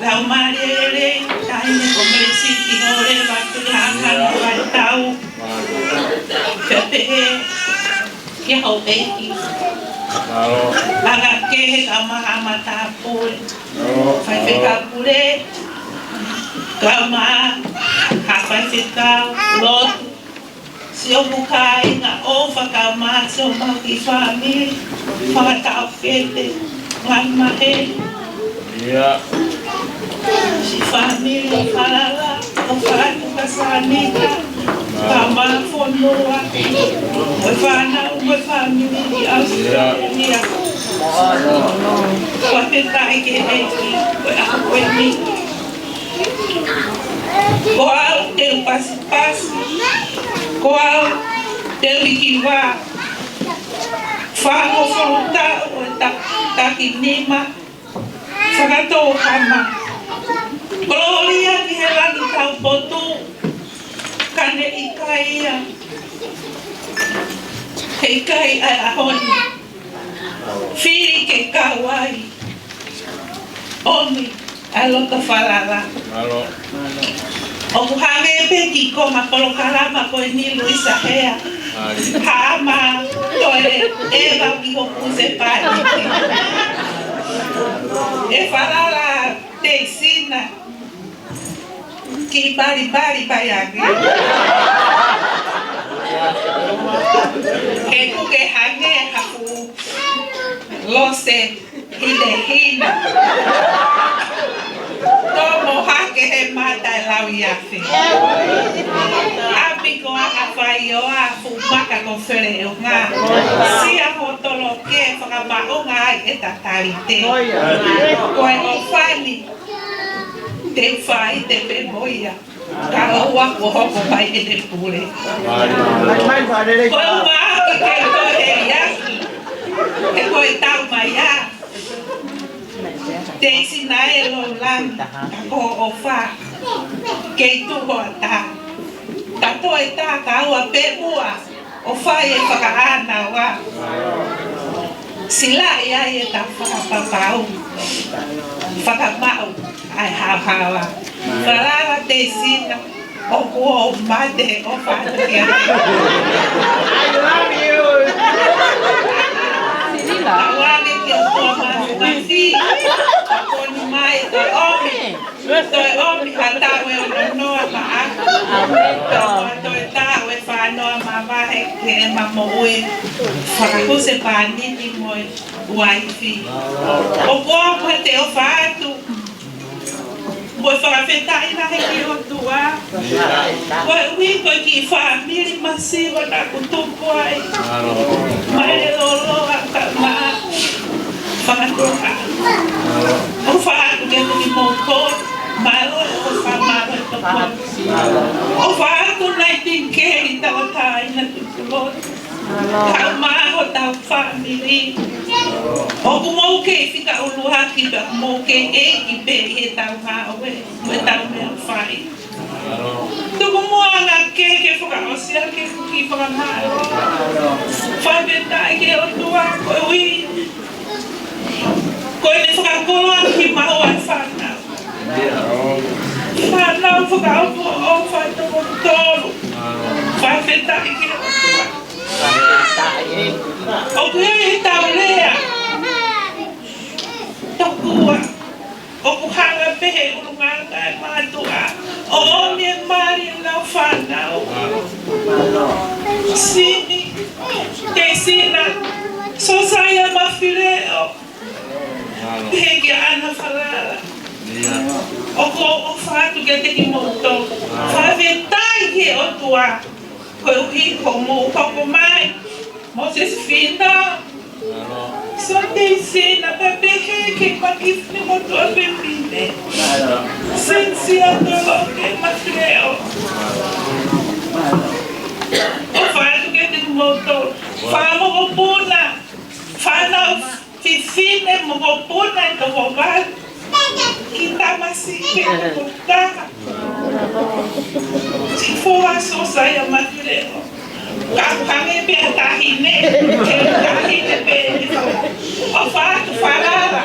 Lau mālie lelei, taʻahine ko Melesiti Hōleva Tuʻihaʻamanu Vaitau. Pea pehē ki houʻeiki. Anga kehe kae ʻumaʻā e matāpule. Faifekau pule. Kae ʻumaʻā e faifekau lotu. Siʻoku kāinga ʻofa kae ʻumaʻā siʻomau kiʻi fāmili. Fakataʻokete. Ngaahi maheni. Siʻi fāmili ʻo Falala. ʻOfa atu kia Sanita. Kae ʻumaʻā e fonua. Mo e fānau, mo e fāmili ʻi ʻAositelēlia. Fakafetaʻi ki he ʻEiki, ko e ʻaho ko eni. Ko au te u pasipasi, ko au te u hiki vā. Fāngofulu taʻu ʻo e ta-, taki nima, fakatōhama. Kolōlia ki he langi taupotu, ka ne ʻikai ia. Heʻikai ʻa e ʻaho ni. Fili ke kau ai. ʻOmi ʻa e loto falala. ʻOku hangē pē ki he konga polokalama ko eni Luisa Hea. Haʻama toe ʻeva ki hoku sepāniti. ʻE falala Teisina. Kiʻi balibali mai ange. He ʻoku ke hangē ha fuʻu lose hinehina. Tomo hake he mata e lauiafe. ʻApi ko anga fai ʻo a fuʻu maka ko Feleʻeonga. Sia hotolo ke fakamaʻunga ai e tatalite. Ko e ʻofa ni. Te u faʻite pē mo ia. Ka ʻoua kuo hoko mai ʻene pule. Ko e ʻumaʻā ke toe heliaki. He ko e tau mai ā. Teisina e lou langi. Ka ko hoʻo ʻofa. Kei tuʻu hoʻatā. Ta toe tā kaua pē muʻa. ʻo fai e fakaʻānaua. Silaʻi ai ʻetau fakapapau. Fakamaʻu ʻa e haohaoa. Falala Teisina, ʻoku ou mate ʻo fatu kia. I love you. Tauange ki ʻOtua Māfimafi, ʻoku ne mai ʻo ʻomi. Toe ʻomi ha taʻu ʻe ono noa maʻaku. Toe, toe taʻu ʻe fā noa mavahe ki heʻema moʻui. Fakahusepāniti mo e uaifi. ʻOku ou ʻoatu e ʻofa atu mo e fakafetaʻi lahi ki he ʻOtua. Koeʻuhi ko e kiʻi fāmili masiva naʻa ku tupu ai. Mālō. Mālō e lōloa ka ma fakatoka. ʻOfa atu ke tui mou ko. Mālō e ʻofa, mālō e tokoni. ʻOfa atu Nightingale, tauʻatāina tutuloto. Kae ʻumaʻā hotau fāmili. ʻOku mou kei fika ʻuluaki pea mou kei ʻeiki pē ʻi heʻetau ngāue mo ʻetau meʻa fai. Tuku muʻa ange ke, ke fakaʻosi ʻaki e kiʻi fakamālō. Fakafetaʻi ki he ʻOtua koeʻuhi ko ʻene fakakoloa kimaua e fānau. Fānau fakaʻofoʻofa toko tolu. Fakafetaʻi ki he ʻOtua. ʻOku ʻi ai ʻetau lea. Tokua. ʻOku hanga pē he ʻulungaanga e mātuʻa ʻo ʻomi e mali ʻenau fānau. Sini, Teisina, Sosaia Mafileʻo, pehē kia ʻAna Falala. ʻOku ou ʻofa atu kiate kimoutolu. Fakafetaʻi ki he ʻOtua koeʻuhi ko hoʻomou hoko mai. Mōsese Fina. Sō Teisina, pea pehē ki he kiʻi fefine motuʻa fefine. Sinisia Toloke Mafileʻo. ʻOfa atu kiate kimoutolu. Fanga mokopuna. Fānau fefine mokopuna ʻe toko valu. Kiʻi tamasiʻi pē ʻe toko taha. Siʻi foha Sosaia Mafileʻo. Ka hangē pē ha taʻahine, he taʻahine pē. ʻOfa atu Falala.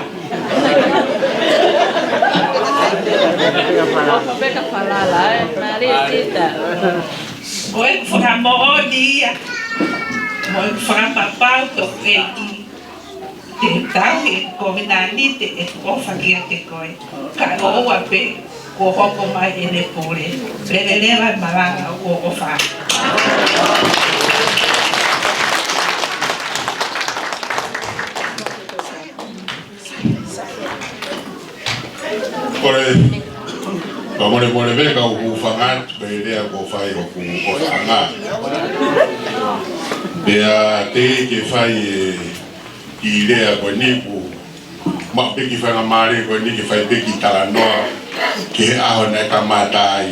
ʻOfa pē kia Falala, ē, Malia Tita. Ko e fakamoʻoni ia. Mo e fakapapau ko e ʻi. Te u tauhi e kovinānite ʻeku ʻofa kiate koe. Kae ʻoua pē kuo hoko mai ʻene pule. Leleleva e malanga ʻoku ou ʻofa. Kole, fakamolemole pē ka u hūfanga atu pē he lea kuo fai ʻoku ou ʻofa ange. Pea teʻeki ke fai e kiʻi lea ko eni ʻoku maʻu pē kiʻi faingamālie ko eni ke fai pē kiʻi talanoa ki he ʻaho naʻe kamata ai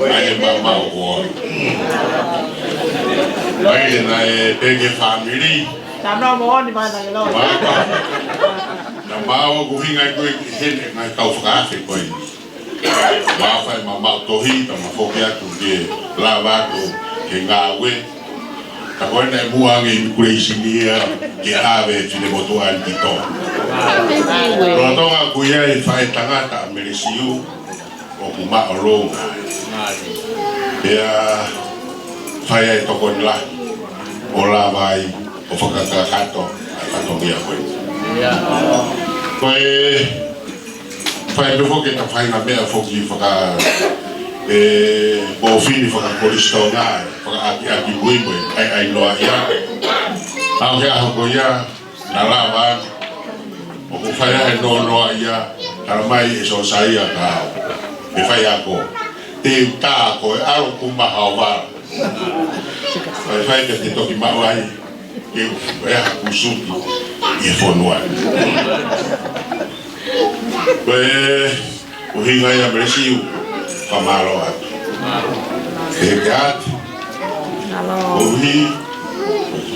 ʻa e mamao ko ē. Mai le naʻe pehē ki he fāmili. Talanoa moʻoni mai na ke lau. Mapa. Naʻa mau ʻoku hinga ko ē ki he ngaahi kau fakaafe ko ē. Ua fai ma mau tohi, ka ma foki atu ke lava atu ke ngāue. Ka ko ena e muʻa ange immigration ia ke ʻave finemotuʻa ni ki Tonga. Lolotonga ʻoku ʻi ai e faʻētangata ʻa Melesiu ʻoku māʻolunga. Pea fai ai e tokoni lahi ʻo lava ai ʻo fakakakato ʻa e fatongia ko ē. Ko e fai pē foki ʻeta faʻahinga meʻa foki faka, e, pōfini fakaKolisitoa, fakaʻakiʻaki muimui, ʻai, ʻai noa ia. Aʻu ki he ʻaho ko ia, naʻa lava, ʻoku fai ai e nonoa ia, tala mai ʻe Sosaia ka, e faiako. Te u tā koe ʻalu ʻo maha ʻo vala. Fai fai ke te toki maʻu ai. Ke u, ʻe ha kusuki ʻi he fonua. Ko e ʻuhinga ia Melesiu, fakamālō atu. Ke ke atu. Koeʻuhi,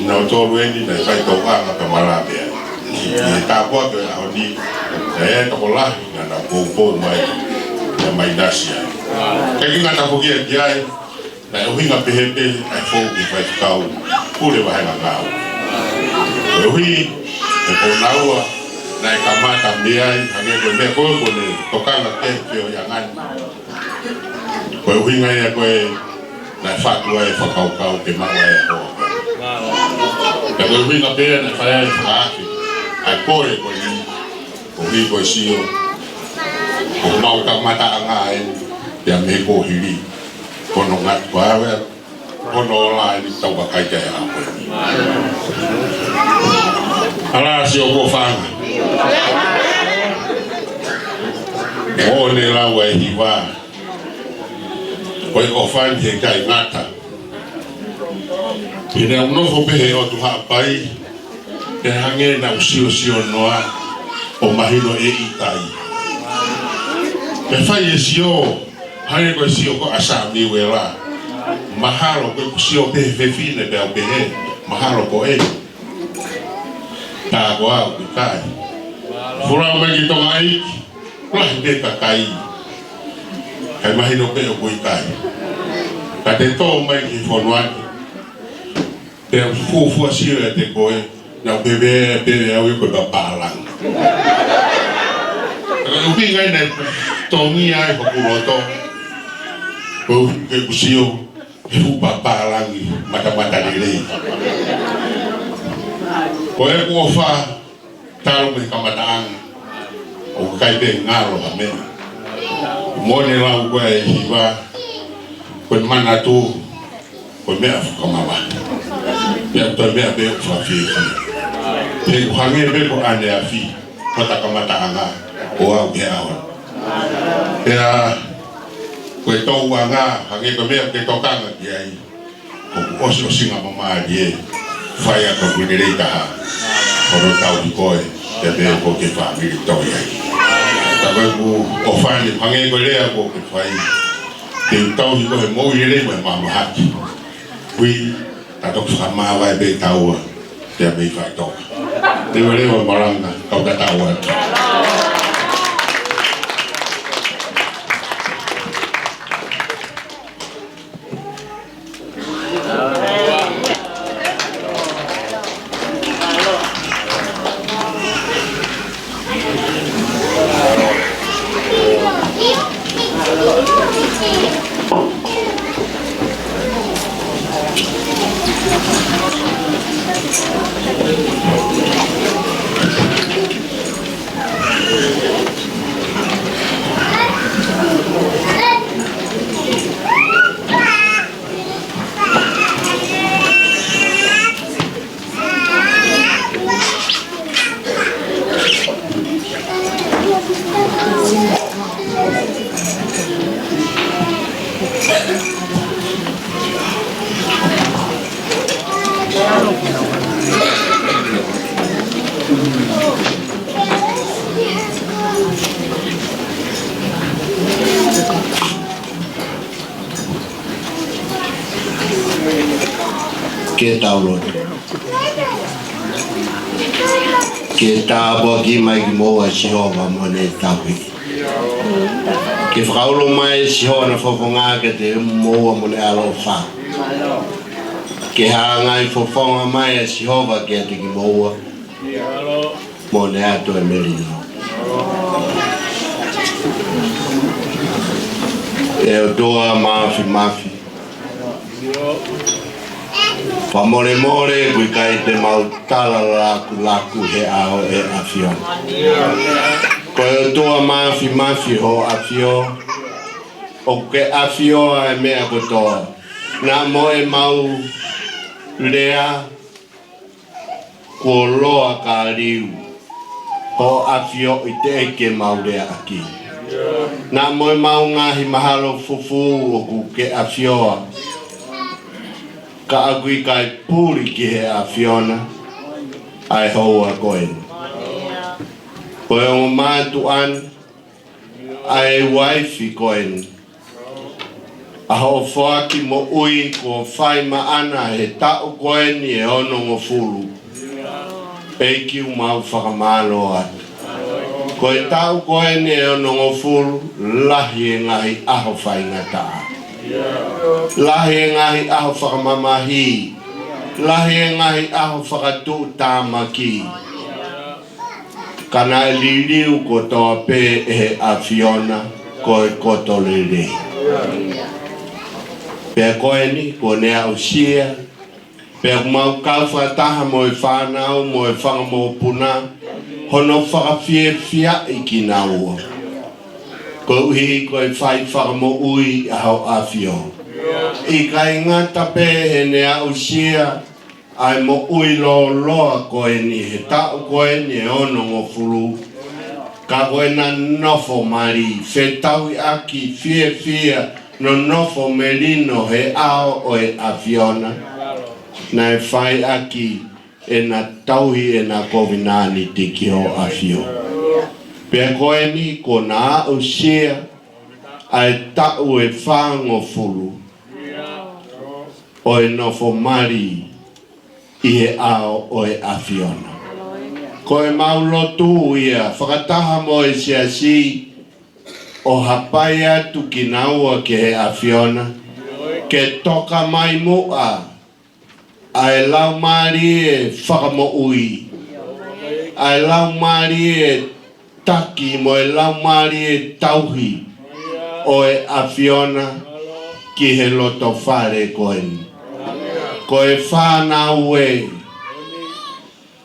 naʻa tolu eni naʻe fai tauʻanga ka malave ai. ʻI he tāpuaki ʻo e ʻaho ni, ʻe tokolahi, naʻa na poupou mai, naʻa mai nasi ai. Ke ki ngata foki ʻe ki ai, Naʻe ʻuhinga pehē pē ʻa e fou ki he faifekau pule vahenga ngāue. Koeʻuhi, he ko naua, naʻe kamata mei ai, hangē ko e meʻa ko ē kuo ne tokanga ki ai he feohiʻanga ni. Ko e ʻuhinga ia ko ē naʻe fatu ai e fakakaukau ke maʻu ai e hoa. Pea ko e ʻuhinga pē ia naʻe fai ai e fakaafe ʻa e kole ko eni, koeʻuhi ko e sio ko homau kamataʻanga eni, pea mei he kuohili. Ko hono ngaahi, ko e ʻave hono ola eni, tau vakai ki he ʻaho ko eni. Ala sio ko fanga. ʻO ne lau e hiva. Ko e ʻofa ni he ʻikai ngata. Pea ne u nofo pē he ʻotu Haʻapai, pea hangē naʻa ku siosio noa ʻo mahino ʻe ʻikai. Pea fai e sio, hangē ko e sio ko ē ʻa Samiuela. Mahalo ko ʻeku sio pē he fefine pea u pehē, mahalo ko e. Tā ko au ʻikai. Folau mai ki Tonga ʻEiki, lahi pē kakai. Kae mahino pē ʻoku ʻikai. Ka te tō mai ki he fonua ni, pea fuofua sio ʻiate koe, naʻa ku pehē pē au ia ko e pāpālangi. Ka ʻuhinga ia naʻe tōmia ai hoku loto. Ko ʻeku sio he fuʻu pāpālangi matamatalelei. Ko ʻeku ʻofa talu mei he kamataʻanga, ʻoku ʻikai pē ngalo ha meʻa. Mo ne lau ko e hiva, ko e manatu, ko e meʻa fakamavahe. Pea ko e meʻa pē ʻoku fakafiefia. He ʻoku hangē pē ko ʻaneafi, ko hota kamataʻanga, ʻo aʻu ki he ʻaho ni. Pea ko e tōʻanga, hangē ko e meʻa ke tokanga ki ai. Ko ʻeku ʻosiʻosinga mamalie, fai atu ʻeku lelei taha. Ko hono tauhi koe, pea pehē foki ki he fāmili ʻoku tau ʻi ai. Ka ko ʻeku ʻofa ni, hangē ko e lea kuo ke fai. Ke tauhi koe he moʻui lelei mo e mahamahaki. Ui, ka toki fakamāvae pē taua, pea mei faʻitoka. Leveleva malanga, kau tatau atu. Ke tau lotu. Ke tāpuaki mai kimoua ʻe Sihova mo ʻene tauhi. Ke fakaulo mai ʻe Sihova ʻene fofonga kiate kimoua mo ʻene ʻaloʻofa. Ke hangai fofonga mai ʻa Sihova kiate kimoua mo ne ʻoatu e melino. ʻE ʻOtua Māfimafi, fakamolemole ʻoku ʻikai te mau tala lakulaku he ʻao ʻo e ʻAfiona. Ko e ʻOtua Māfimafi, Hoʻo ʻAfio, ʻoku ke ʻafioʻi e meʻa kotoa. Naʻa mo ʻemau lea kuo loa ka liu, Hoʻo ʻAfio ʻi he ʻEiki ʻemau leaʻaki. Naʻa mo ʻemau ngaahi mahalo fufū ʻoku ke ʻafioʻi, ka ʻoku ʻikai puli ki he ʻAfiona ʻa e houa ko eni. Ko e ongo mātuʻa ni, ʻa e uaifi ko eni, ʻa hoʻo foaki moʻui kuo fai maʻana he taʻu ko eni ʻe onongofulu, ʻEiki ʻoku mau fakamālō atu. Ko e taʻu ko eni ʻe onongofulu, lahi e ngaahi ʻaho faingataʻa. Lahi e ngaahi ʻaho fakamamahi. Lahi e ngaahi ʻaho fakatuʻutāmaki. Ka naʻe liliu kotoa pē ʻe he ʻAfiona ko e koto lelei. Pea ko eni, kuo ne aʻusia, pea ʻoku mau kau fakataha mo e fānau, mo e fanga mokopuna, hono fakafiefiaʻi kinaua. Koeʻuhi ko e fai fakamoʻui ʻa Hoʻo ʻAfio. ʻIkai ngata pē heʻene aʻusia ʻa e moʻui lōloa ko eni he taʻu ko eni ʻe onongofulu, ka ko ʻena nofo mali, fetauhiʻaki, fiefia, nonofo melino he ʻao ʻo e ʻAfiona, naʻe fai ʻaki ʻena tauhi ʻena kovinānite ki Hoʻo ʻAfio. Pea ko eni kuo na aʻusia ʻa e taʻu ʻe fāngofulu ʻo e nofo mali ʻi he ʻao ʻo e ʻAfiona. Ko ʻemau lotu ia fakataha mo e siasi, ʻo hapai atu kinaua ki he ʻAfiona, ke toka mai muʻa ʻa e Laumālie Fakamoʻui, ʻa e Laumālie Taki mo e Laumālie Tauhi ʻo e ʻAfiona ki he loto fale ko eni. Ko e fānau ē,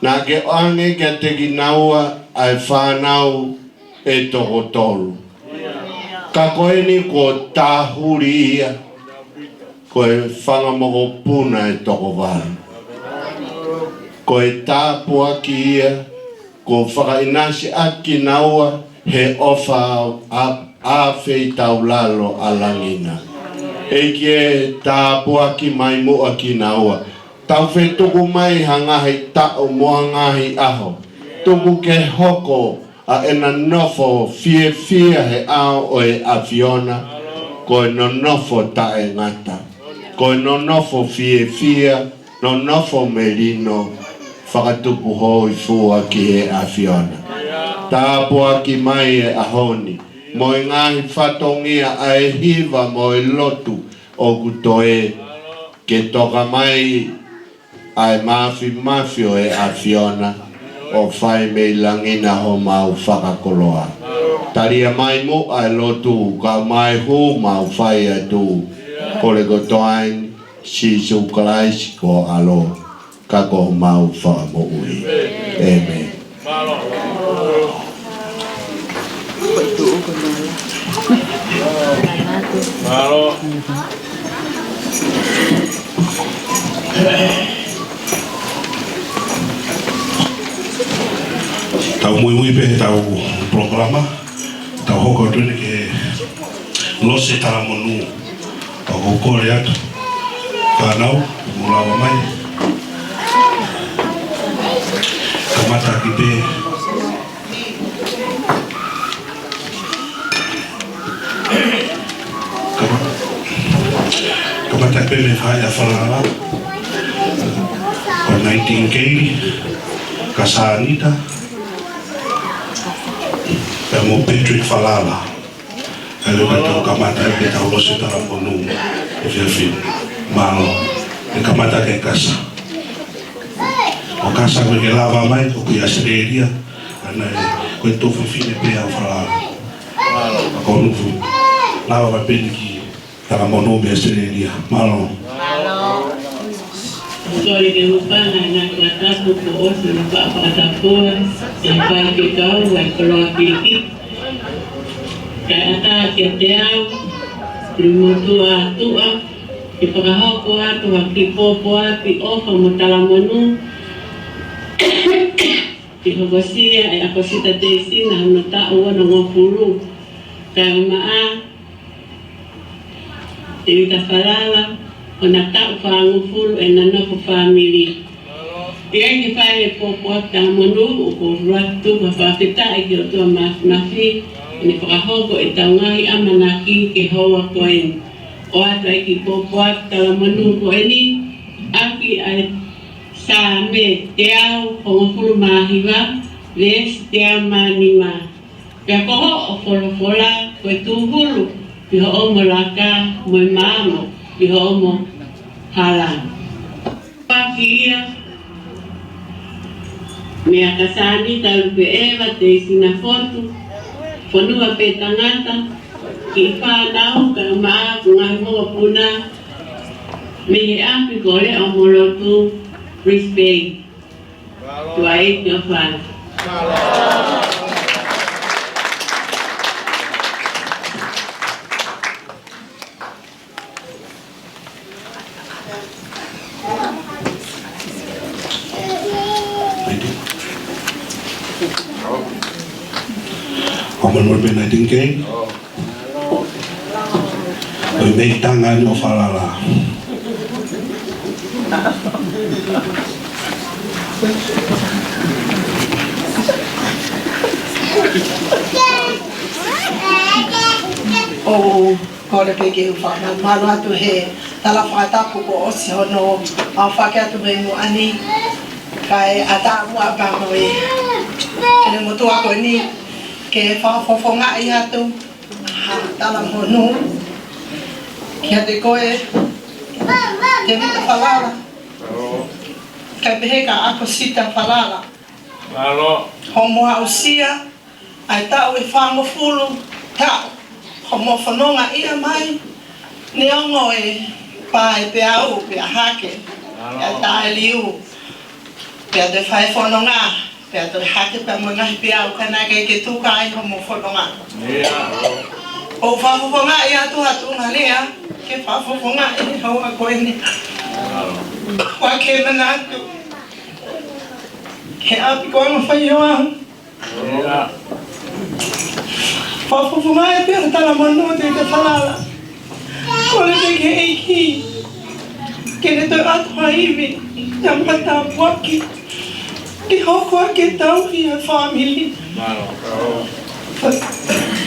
naʻa ke ʻoange kiate kinaua ʻa e fānau ʻe toko tolu. Ka ko eni kuo tāhuli ia, ko e fanga mokopuna ʻe toko valu. Ko e tāpuaki ia, kuo fakaʻinasi ʻaki kinaua he ʻofa ʻa, ʻa feitaulalo ʻa langi na. ʻEiki ē, tāpuaki mai muʻa kinaua. Tau fetuku mai ha ngaahi taʻu mo ha ngaahi ʻaho. Tuku ke hoko ʻa ʻena nofo fiefia he ʻao ʻo e ʻAfiona, ko e nonofo taʻengata, ko e nonofo fiefia, nonofo melino, fakatupu hōifua ki he ʻAfiona. Tāpuaki mai e ʻaho ni, mo e ngaahi fatongia ʻa e hiva mo e lotu ʻoku toe, ke toka mai ʻa e mafimafi ʻo e ʻAfiona, ʻo fai mei langi na homau fakakoloa. Talia mai muʻa e lotu, kae ʻumaʻā e hū mau fai atu, kole kotoa eni, Sīsū Kalaisi ko ho ʻAlo, ka ko homau Fakamoʻui. ʻĒmeni. Tau muimui pē he ʻetau polokalama, tau hoko atu eni ki he losi talamonū. ʻOku ou kole atu, fānau, mou lava mai. Kamata ʻaki pē. Kama-, kamata ʻaki pē mei he faʻē ʻa Falala. Ko Nightingale, Kasanita, pea mo Patrick Falala. Kae ʻoua ke tau kamata ʻaki ʻetau losi talamonū he efiafi ni. Mālō. ʻE kamata ʻaki ʻe Kasa. ʻO Kasa, ko e ke lava mai, ʻoku ʻi ʻAositelēlia. ʻA ia, ko e tuofefine pē ʻa Falala. Mālō. Ko Nufu. Lava mai pē eni ki he talamonū mei ʻAositelēlia. Mālō. Mālō. Kole ke u hūfanga he ngaahi fakatapu kuo ʻosi hono faʻa fakatapua ʻe he faifekau ʻa e koloa Pilikiti. Kae ʻatā kiate au, Limotuʻa Tuʻa, ke fakahoko atu ha kiʻi pōpoaki ʻofa mo talamonū, ke hokosia ʻe ʻAkosita Teisina hono taʻu onongofulu. Kae ʻumaʻā Tēvita Falala, ʻo na taʻu fāngofulu ʻena nofo fāmili. ʻI ai ke fai e pōpoaki talamonū, ʻoku ou ʻoatu ha fakafetaʻi ki he ʻOtua Māfimafi, ʻene fakahoko ʻetau ngaahi ʻamanaki ki he houa ko eni. ʻOatu ai e kiʻi pōpoaki talamonū ko eni, ʻaki ʻa e Saame teau hongofulu mā hiva, veesi teau mā nima. Pea ko hoʻo folofola ko e tūhulu ʻi hoʻomo laka mo e maama ʻi hoʻomo hala. Paki ia, meʻa ka sani talu pē ʻeva te sina fotu, fonua pē tangata, ki fānau ka maʻa ko ngaahi mokopuna, mei he ʻapi ko Leʻo mo Lotu, respect. Tuai ke fai. Honorable Benedict King. ʻOi mei tanga ni ʻo falala. ʻOku ou kole pē ke u fakamālō atu he tala fakatapu kuo ʻosi hono aofaki atu mei muʻa ni. Kae ʻatā muʻa pē mo e kele motuʻa ko eni ke fakafofongaʻi atu ha talamonū kiate koe, Tēvita Falala, kae pehē kia ʻAkosita Falala. Mālō. Hoʻomo aʻusia ʻa e taʻu ʻe fāngofulu taʻu hoʻomo fononga ʻia mai, neongo e pā e peau, pea hake, pea taʻeliu, pea toe fai fononga, pea toe hake pea mo e ngaahi peau, ka naʻe ʻikai ke tuku ai hoʻomo fononga. ʻIo. ʻOku fakafofongaʻi atu ha tuʻunga lea ke fakafofongaʻi e houa ko eni. Kuo ke manatu he ʻapi ko ē ʻoku fai ʻo au. ʻIo. Fakafofongaʻi pē ha talamonū, Tēvita Falala. Kole pē ki he ʻEiki ke ne toe ʻatu ha ivi, ha mata puaki, ke hoko ʻa e tauhi ʻa e fāmili. Mālō.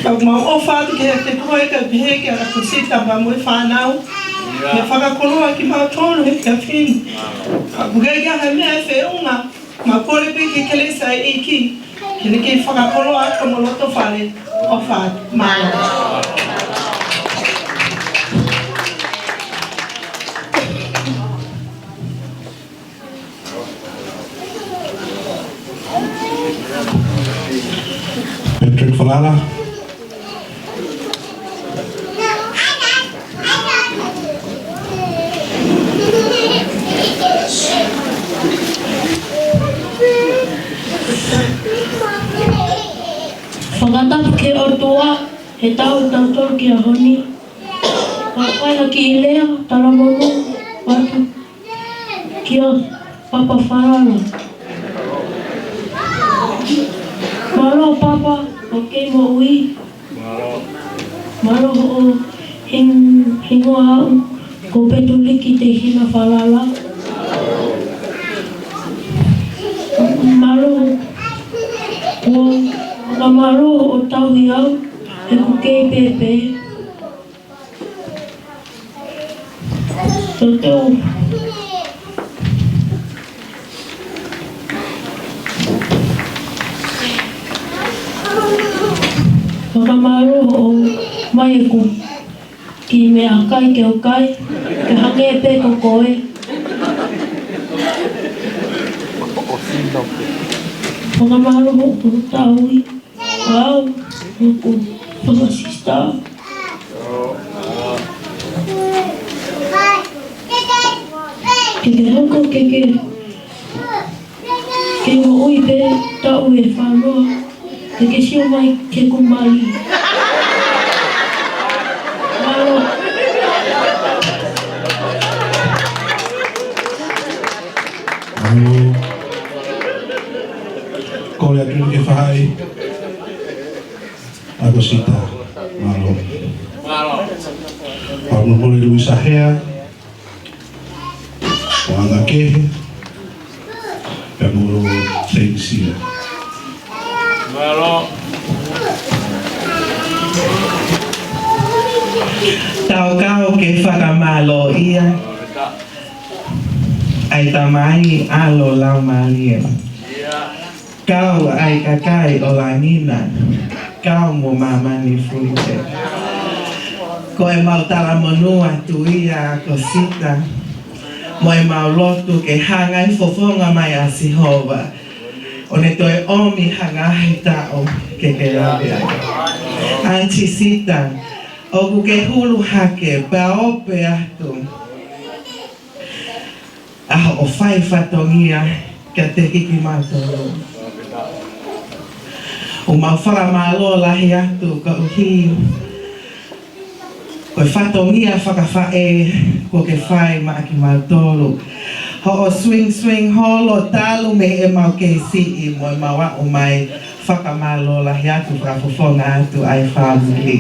Ka mau ʻofa atu kiate koe kae pehē kia ʻAkosita pea mo e fānau. ʻIo. Ke fakakoloa kimautolu he efiafi ni. Mālō. Ka ʻoku ʻikai ke ʻi ai ha meʻa ʻe feʻunga, mau kole pē ki he kelesi ʻa e ʻEiki ke ne kei fakakoloa atu homo loto fale. ʻOfa atu. Mālō. Patrick Falala. Fakatapu ki he ʻOtua he taʻu ʻe tautolu ki he ʻaho ni. Ka fai ha kiʻi lea talamonū atu kia Papa Falala. Mālō Papa, ʻoku ke moʻui. Mālō hoʻo hing-, hingoa au ko Petuliki Teihina Falala. Mālō, ʻoku ou fakamālō hoʻo tauhi au he ʻoku ou kei pēpē. Totonu. Fakamālō hoʻo ʻomai ʻeku kiʻi meʻakai ke u kai, ke hangē pē ko koe. Fakamālō hoʻo tauhi au, ʻoku ou fakasisitā. Ke ke hoko ke ke, ke moʻui pē taʻu ʻe fāngofulu, ke ke sio mai ki heʻeku mali. Mālō. Mālō. Kole atu ke fai. ʻAkosita. Mālō. Mālō. Pea mo Mole Luisa Hea. Ko Anga Kehe. Pea mo Fenisia. Mālō. Tau kau ke fakamālōʻia ʻa e Tamai, ʻAlo, Laumālie. Kau ʻa e kakai ʻo langi na, kau mo māmani foki. Ko ʻemau talamonū atu ia ko Sita, mo ʻemau lotu ke hanga ʻe he fofonga mai ʻa Sihova ʻo ne toe ʻomi ha ngaahi taʻu ke ke lave ai. Aunty Sita, ʻoku ke hulu hake pea ope atu ʻa hoʻo fai fatongia kiate kimautolu. ʻOku mau fakamālō lahi atu koeʻuhi ko e fatongia fakafaʻē kuo ke fai maʻa kimautolu. Hoʻo swing swing holo talu mei heʻemau kei siʻi mo ʻemau aʻu mai, fakamālō lahi atu, fakafofonga atu ʻa e fāmili.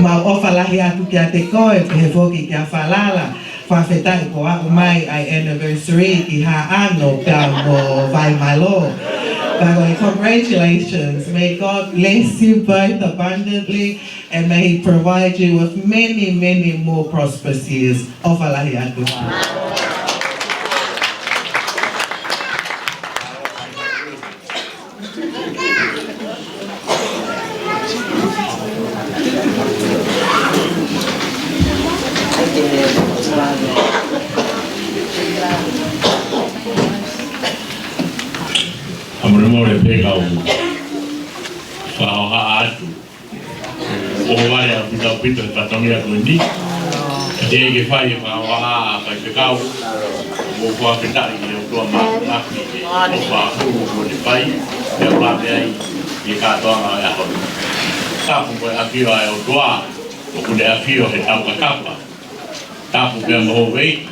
Mau ʻofa lahi atu kiate koe, pehē foki kia Falala, fakafetaʻi kuo aʻu mai ʻa e anniversary ki Haʻano pea mo Vaimalō. Pea ko e congratulations. May God bless you both abundantly and may He provide you with many, many more prosperous years. ʻOfa lahi atu. Fakamolemole pē kau fakahohaʻa atu. ʻOku vale ʻaupito ʻaupito e fatongia ko eni. Ka te ke fai e fakahohaʻa, faifekau. ʻOku fakafetaʻi ki he ʻOtua Māfimafi, ʻofa hulu kuo ne fai, pea ʻoku lave ai ki he kātoanga ʻo e ʻaho ni. Tapu ko e ʻafio ʻa e ʻOtua, ʻoku ne ʻafio he taukakapa. Tapu pea mo Houʻeiki,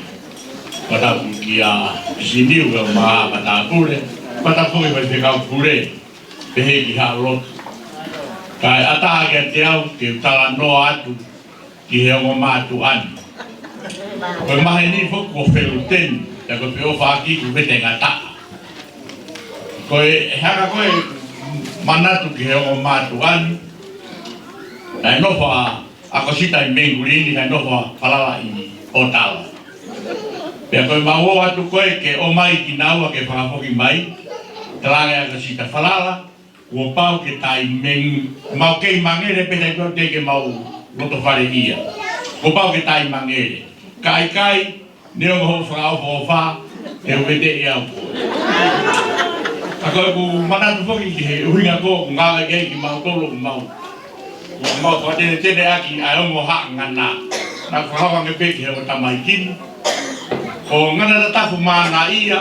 pea tapu kia Siniu pea mo Matāpule, pea tapu ki he faifekau pule, pehē ki Haʻalotu. Kae ʻatā kiate au ke u talanoa atu ki he ongo mātuʻa ni. Ko e maheni foki kuo feluteni, pea ko e feʻofaʻaki kuo vete ngataʻa. Ko e hanga ko ē manatu ki he ongo mātuʻa ni, naʻe nofo ʻa ʻAkosita ʻi Mengulini, naʻe nofo ʻa Falala ʻi ʻOtala. Pea ko ʻemau ō atu ko ē ke ʻomai kinaua ke fakafoki mai, talaange ʻe ʻAkosita, Falala, kuo pau ke taimi, mau kei mangele pē taimi ko ē teʻeki ke mau loto fale ia. Kuo pau ke taimi mangele. Ka ʻikai, neongo hoʻo fakaʻofoʻofa, te u veteʻi au koe. Ka ko ʻeku manatu foki ki he ʻuhinga ko ē ʻoku ngāueʻaki kimautolu ʻoku mau, ʻoku mau fakatenetene ʻaki ʻa e ongo haʻa ngana. Naʻa ku fakahoko ange pē ki he ongo tamaiki ni. Ko Nganatatafu Mānaʻia,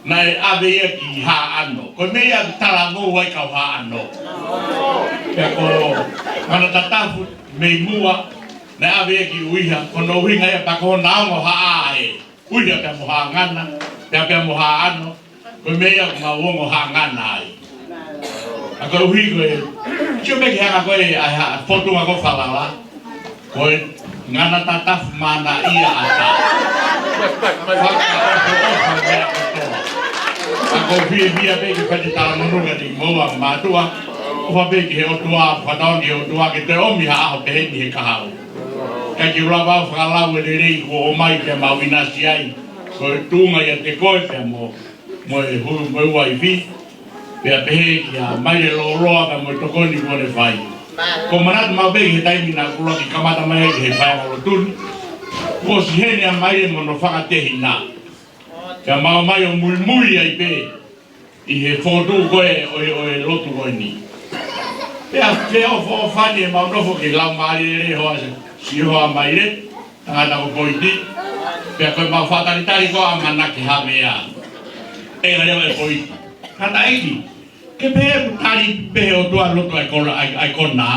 naʻe ʻave ia ki Haʻano. Ko e meʻa ia ʻoku talavou ai kau Haʻano. Pea ko Nganatatafu mei muʻa, naʻe ʻave ia ki ʻUiha. Ko hono ʻuhinga ia pea ko hona ongo haʻa ē. ʻUiha pea mo Haʻangana, pea pea mo Haʻano. Ko e meʻa ia ʻoku mau ongo haʻa ngana ai. ʻA koeʻuhi ko e, sio pē ki he anga ko ē ʻa e haʻa fōtunga ko Falala. Ko e Nganatatafu Mānaʻia ʻatā. Fakaʻofoʻofa meʻa kotoa. ʻA ko e fiefia pē ke fai e talamonū kiate kimoua mātuʻa. ʻOfa pē ki he ʻOtua, fakatauange ki he ʻOtua ke toe ʻomi ha ʻaho peheni he kahaʻu. Kae ke u lava au fakalau e lelei kuo ʻomai ke mau ʻinasi ai. Ko e tuʻunga ʻiate koe pea mo mo e hulu mo e uaifi, pea pehē kia Maile Loloa pea mo e tokoni kuo ne fai. Ko e manatu maʻu pē ki he taimi naʻa ku ʻuluaki kamata mai ai ki he faiʻanga lotu ni. Kuo ʻosi ʻi heni ʻa Maile mo hono fakatehina. Pea mau ō mai ʻo muimui ai pē ʻi he fokotuʻu ko ē ʻo e, ʻo e lotu ko eni. Pea feʻofoʻofani ʻemau nofo ki he laumālie lelei hoa, siʻi hoa ʻa Maile, tangata ko Poiti, pea ko ʻemau fakatalitali ko ē ʻa Manake Havea. ʻE, ʻa leva ʻe Poiti. Kātaki, ke pehē ʻoku tali pē he ʻOtua lotu ʻa e kona, ʻa e, ʻa e kona,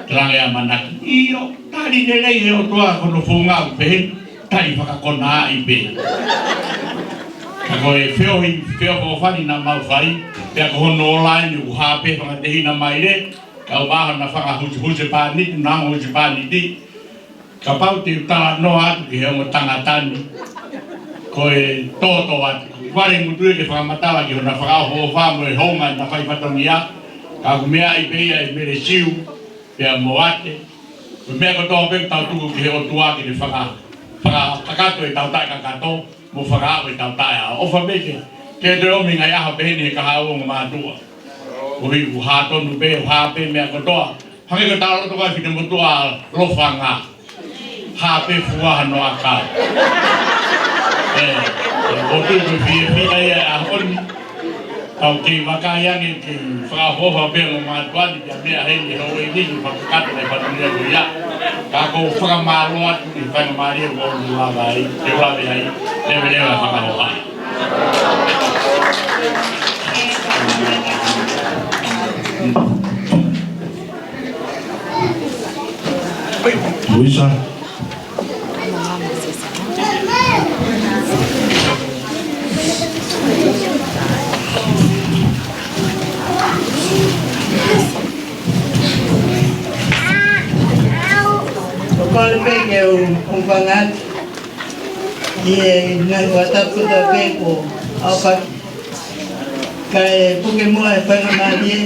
talaange ʻa Manake. ʻIo, tali lelei he ʻOtua ko hono founga ʻoku pehē, tali fakakonaaʻi pē. Ka ko e feohi, feʻofoʻofani naʻa mau fai, pea ko hono ola eni ʻoku hā pē fakatehina Maile, kau mai hona fanga huse, husepāniti, nanga husepāniti, Kapau te u talanoa atu ki he ongo tangata ni, ko e toto atu. Vale ngutu ia ke fakamatala ki hona fakaʻofoʻofa mo e hounga ʻena fai fatongia, ka ʻoku meaʻi pē ia ʻe Mele Siu, pea mo Ate. Ko e meʻa kotoa pē ʻoku tau tuku ki he ʻOtua ke ne faka-, fakakakato ʻetau taʻekakato, mo fakaʻau ʻetau taʻeʻau. ʻOfa pē ke, ke toe ʻomi e ngaahi ʻaho peheni he kahaʻu ongo mātuʻa. Koeʻuhi ʻoku hā tonu pē, ʻoku hā pē meʻa kotoa. Hangē ko e talaloto ko ē ʻa Finemotuʻa Lofanga. Hā pē fua hano aka. ʻE, ʻe, ʻoku ou tui ko e fiefia ia ʻa e ʻaho ni. Kau kei vakai ange ke fakaʻofoʻofa pē ʻa e mātuʻa ni, pea meʻa heni ʻe houʻeiki ni ke fakakakato e fāmili ko ia. Ka ʻoku ou fakamālō atu ʻi he faingamālie kuo u lava ai, ke u lave ai, leveleva e fakahoha. Luisa. ʻOku ou kole pē ke u hūfanga atu ʻi he ngaahi fakatapu kotoa pē kuo ʻaofaki. Kae puke muʻa e faingamālie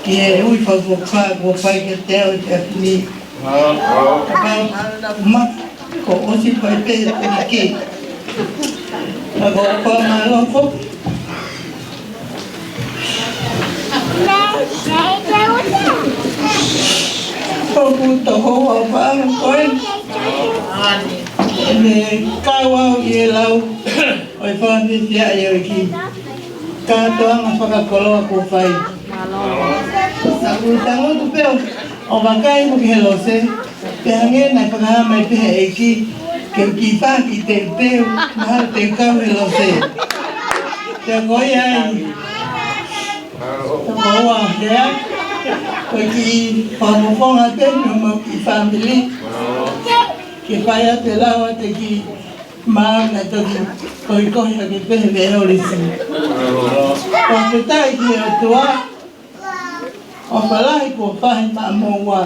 ki he ui fakafokifā kuo fai kiate au ʻi he efiafi ni. Kapau ma, kuo ʻosi fai pē e tiki. Ka ʻoku ou fakamālō foki. ʻOku toko ua ʻo e paʻanga ko eni. ʻEne kau au ʻi he lau ʻo e fakafiefia ʻa e ʻEiki. Kātoanga fakakoloa kuo fai. Naʻá ku tangutu pē ʻo, ʻo vakai mo ki he lose, pea hangē naʻe fakahā mai pē ʻe he ʻEiki ke u kiʻi fakateuteu, mahalo te u kau he lose. Pea ko ia ai, toko ua lea, ko e kiʻi fakafofonga pē mo homau kiʻi fāmili. Ke fai atu e lau atu ki māmani toki kohikohi hake pē he veʻe holisi. Fakafetaʻi ki he ʻOtua, ʻofa lahi kuo fai maʻamoua.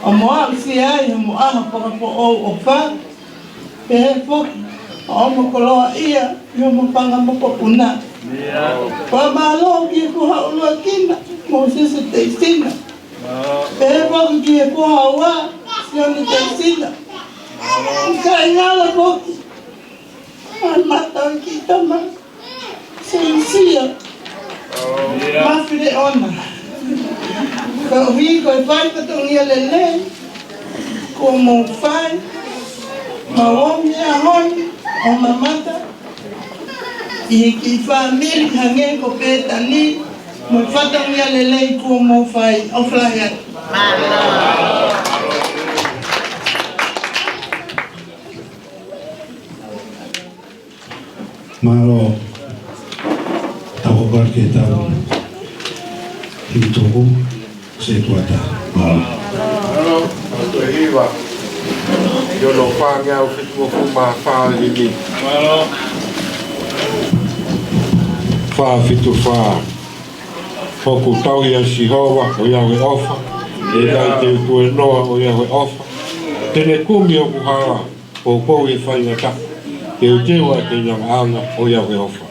ʻO mo aʻusia ai homo ʻaho fakafoʻou ʻofa, pehē foki homo koloaʻia ʻi homo fanga mokopuna. Fakamālō ki he foha ʻuluaki na, Mōsese Teisina. Pehē foki ki he foha ua, Sione Teisina. Kae ngalo foki ʻa e mata ʻo e kiʻi tama, Senisia Mafileʻona. Koeʻuhi ko e fai fatongia lelei kuo mou fai, mau ō mai he ʻaho ni ʻo mamata ʻi he kiʻi fāmili hangē ko Pētani, mo e fatongia lelei kuo mou fai. ʻOfa lahi atu. Mālō. Tau hoko atu ki he tau himi tuku, setuata. Mālō. Mālō, ʻa e hiva. ʻI hono fāngeau fitungofulu mā fā himi. Mālō. Fā fitu fā. Hoku tauhi ʻa Sihova, ʻoiauē ʻofa. ʻE ʻikai te u tuēnoa, ʻoiauē ʻofa. Te ne kumi hoku hala, poupou ʻi he faingataʻa. Teuteu ʻa e keinangaʻanga, ʻoiauē ʻofa.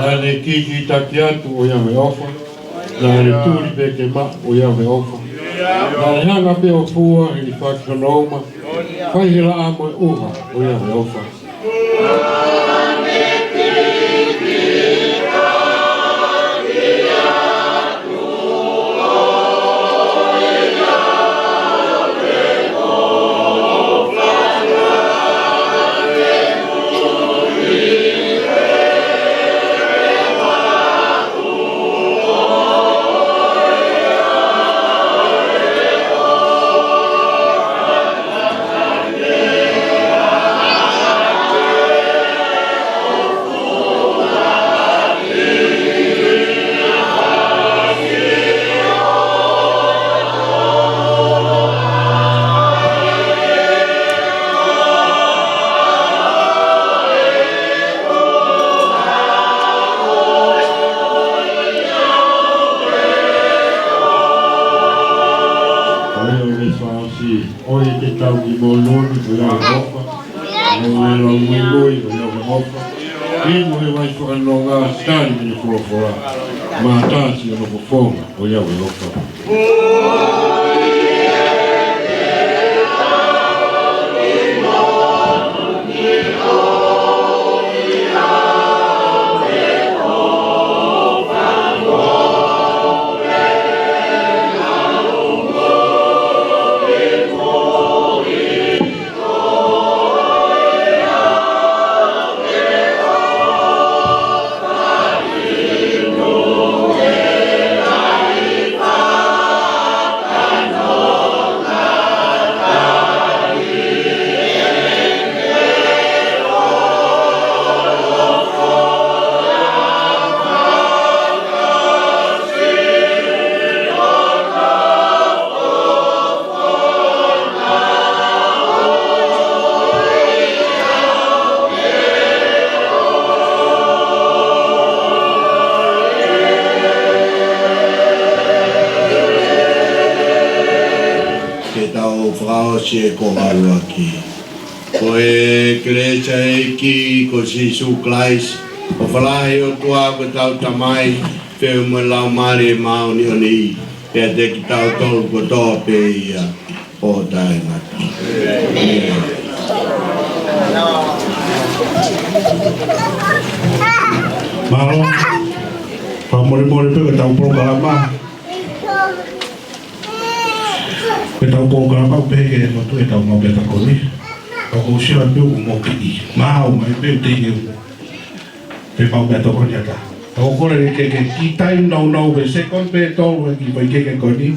Naʻá ne kikitaki atu, ʻoiauē ʻofa. Naʻá ne tuli pē ke maʻu, ʻoiauē ʻofa. Naʻá ne hanga pē ʻo fua, hilifaki hono uma. Fai he laʻā mo e ʻuha, ʻoiauē ʻofa. Moʻoni, ʻoiauē ʻofa. Moʻoni, ʻoiauē ʻofa. Inu he vai fakanonga, tali mei he folofola. Mātā siʻono fofonga, ʻoiauē ʻofa. Ke tau fakaʻosi e konga ʻuluaki. Ko e kelesi ʻa e ʻEiki ko Sīsū Kalaisi, ʻofa lahi ʻa e ʻOtua ko hotau Tamai, feohi mo e Laumālie Māʻoniʻoni, pea ʻiate kitautolu kotoa pē ia ʻo taʻengata. Mālō. Fakamolemole pē ko ʻetau polokalama. Ko ʻetau polokalama ʻoku pehē ke motu ʻetau ngāue pē ʻa e taʻu ko eni. Ka ʻoku ou sio atu ʻoku mou kiʻi maau mai pē, teʻeki ke pau pē ʻa e tokoni ʻa ha taha. Ka ʻoku ou kole ke, ke kiʻi taimi nounou pē second pē ʻe tolu ʻi he kiʻi foʻi keke ko eni,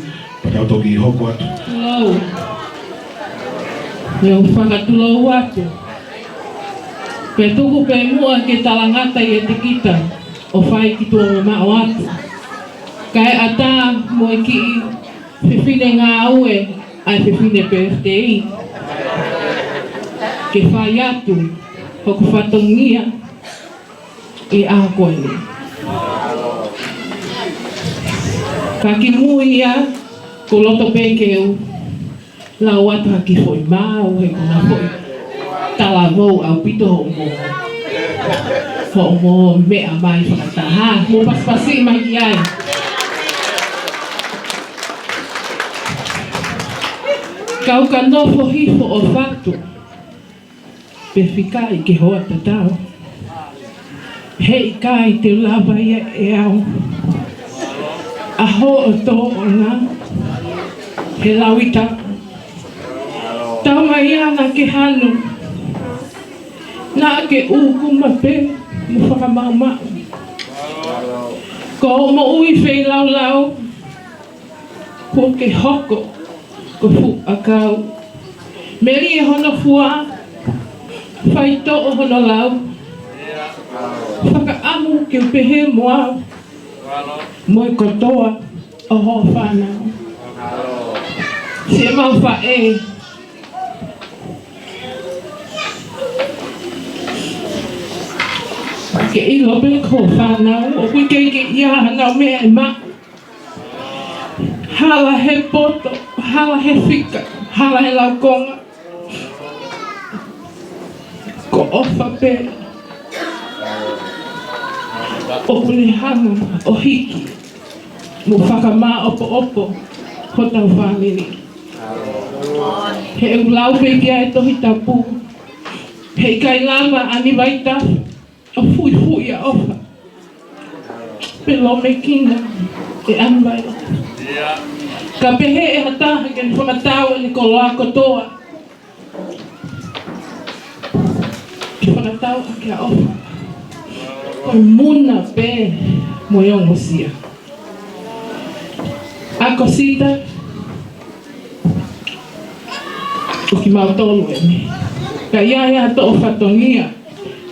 pea tau toki hoko atu. Tulou. ʻOku ou fakatulou atu. Pea tuku pē muʻa ke talangata ʻiate kita ʻo fai ki tuʻa mamaʻo atu. Kae ʻatā mo e kiʻi fefine ngāue ʻa e fefine birthday ke fai atu hoku fatongia ʻi he ʻaho ko eni. Ka kimui ia, ʻoku ou loto pē ke u lau atu ha kiʻi foʻi maau he ko e ngaahi foʻi talavou ʻaupito hoʻomo, hoʻomo meʻa mai fakataha. Mou pasipasi mai ki ai. Kau ka nofo hifo ʻo fatu, pe fikaʻi ke hoa tatau. Heʻikai te u lava ia ʻe au ʻa hoʻo tōʻonga he lauita. Tau mai ia naʻa ke hanu, naʻa ke ʻūkuma pē mo fakamaʻumaʻu. Ko hoʻo moʻui feilaulau, kuo ke hoko ko fuʻu ʻakau. Melie hono fua, faitoʻo hono lau. Fakaʻamu ke u pehē mo au, mo e kotoa ʻo hoʻo fānau. Siʻemau faʻē, ke ʻilo pē ko hoʻo fānau, ʻoku ʻikai ke ʻi ai hanau meʻa ʻe maʻu. Hala he poto, hala he fika, hala he laukonga. Ko e ʻofa pē ʻoku ne hanga ʻo hiki mo fakamāʻopoʻopo hotau fāmili. He ʻoku lau pē ki ai e Tohi Tapu, heʻikai lava ʻa e ʻanivai tafe ʻo fuifui ʻa e ʻofa, pe lōmekina e ʻanivai. Ka pehē ʻe ha taha ke ne fakatau ʻene koloa kotoa, ke fakatau ʻaki ʻa e ʻofa, ko e muna pē mo e ongosia. ʻA ko Sita, ko kimautolu eni. Ka ʻi ai ha toʻo fatongia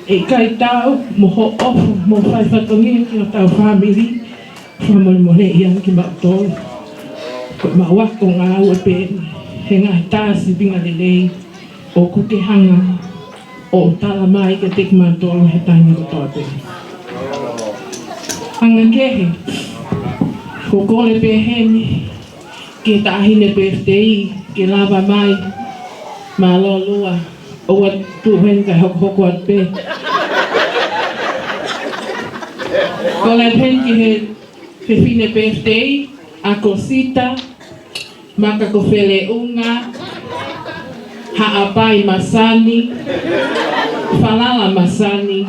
ʻe ʻikai tau mo hoʻo ʻofa mo fai fatongia ki hotau fāmili, fakamolemole ia kimautolu. Ko ʻemau ako ngāue pē eni he ngaahi tā sīpinga lelei ʻoku ke hanga ʻo tala mai kiate kimautolu he taimi kotoa pē. Anga kehe, ʻoku ou kole pē heni ki he taʻahine pēfitei ke lava mai Mālō Lua, ʻoua tuʻu heni kae hokohoko atu pē. Kole atu heni ki he fefine birthday, ʻAkosita Makakofeleʻunga Haʻapai Masani, Falala Masani,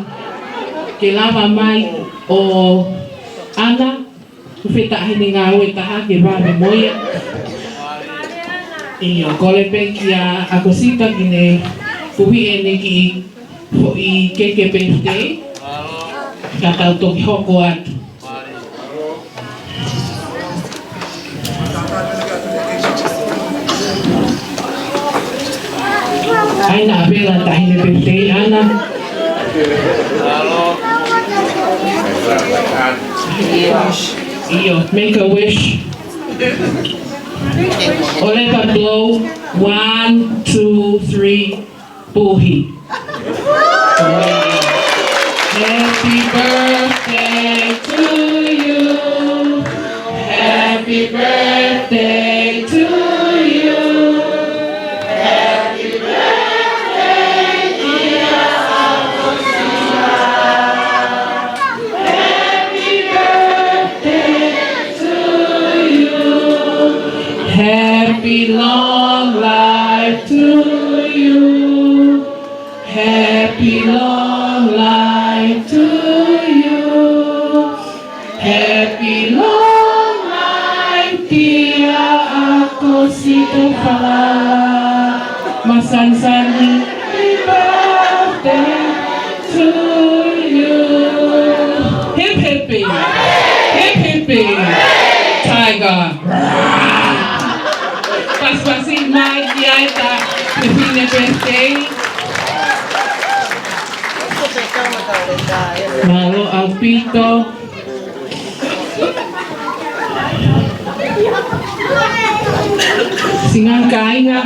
ke lava mai ʻo ʻAna, ko e taʻahine ngāue ʻe taha ke vave mo ia. ʻIo, kole pē kia ʻAkosita ke ne puhi ʻene kiʻi foʻi keke birthday, ka tau toki hoko atu. ʻAi naʻa pē la taʻahine birthday, ʻAna. ʻIo, make a wish. ʻOleva blow, one, two, three, puhi. Happy birthday to you. Happy birthday to you. Happy birthday, dear Apostle. Happy birthday to you. Happy long life to you. Happy long life to you. Happy long life, dear ʻAkosita Falala Masani. Happy birthday to you. Hip hippie. Hip hippie. Tiger. Pasipasi mai ki ai ta fefine birthday. Mālō ʻaupito. Siʻi ngaahi kāinga,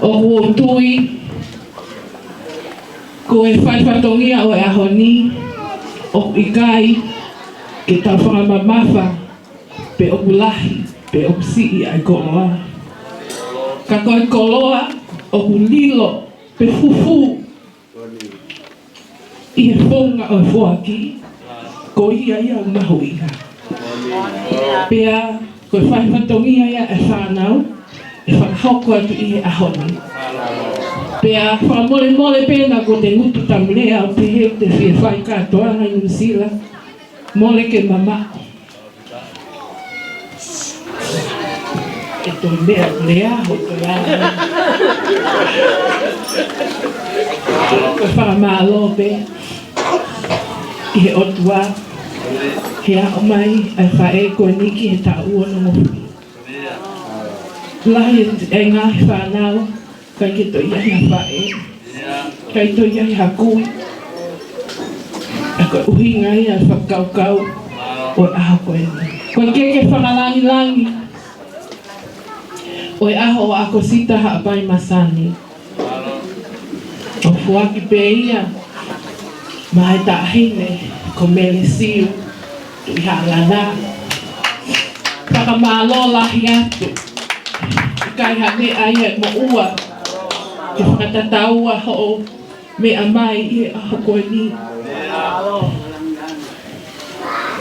ʻoku ou tui ko e fai fatongia ʻo e ʻaho ni, ʻoku ʻikai ke tau fakamamafa pe ʻoku lahi pe ʻoku siʻi ʻa e koloa. Ka ko e koloa ʻoku lilo pe fufū ʻi he founga ʻo e foaki, ko ia ia ʻoku mahuʻinga. Pea ko e fai fatongia ia ʻa e fānau ʻe fakahoko atu ʻi he ʻaho ni. Pea fakamolemole pē naʻa kuo te ngutu tamu lea ʻo pehē ʻoku te fie fai kātoanga ʻi Nuʻusila. Mole ke mamaʻo. ʻE toe meʻa lea, hoʻo toe ʻalu. Ko e fakamālō pē ki he ʻOtua he aʻu mai ʻa e faʻē ko eni ki he taʻu onongofulu. Lahi e ngaahi fānau ʻikai ke toe ʻi ai ha faʻē, ʻikai toe ʻi ai ha kui. ʻA ia ko e ʻuhinga ia e fakakaukau ʻo e ʻaho ko eni. Ko e keke fakalangilangi ʻo e ʻaho ʻo ʻAkosita Haʻapai Masani, ʻoku foaki pē ia maʻa e taʻahine ko Mele Siu Tuʻihaʻalana. Fakamālō lahi atu. ʻIkai ha meʻa ia ʻe moʻua ke fakatataua hoʻo meʻa mai ʻi he ʻaho ko eni.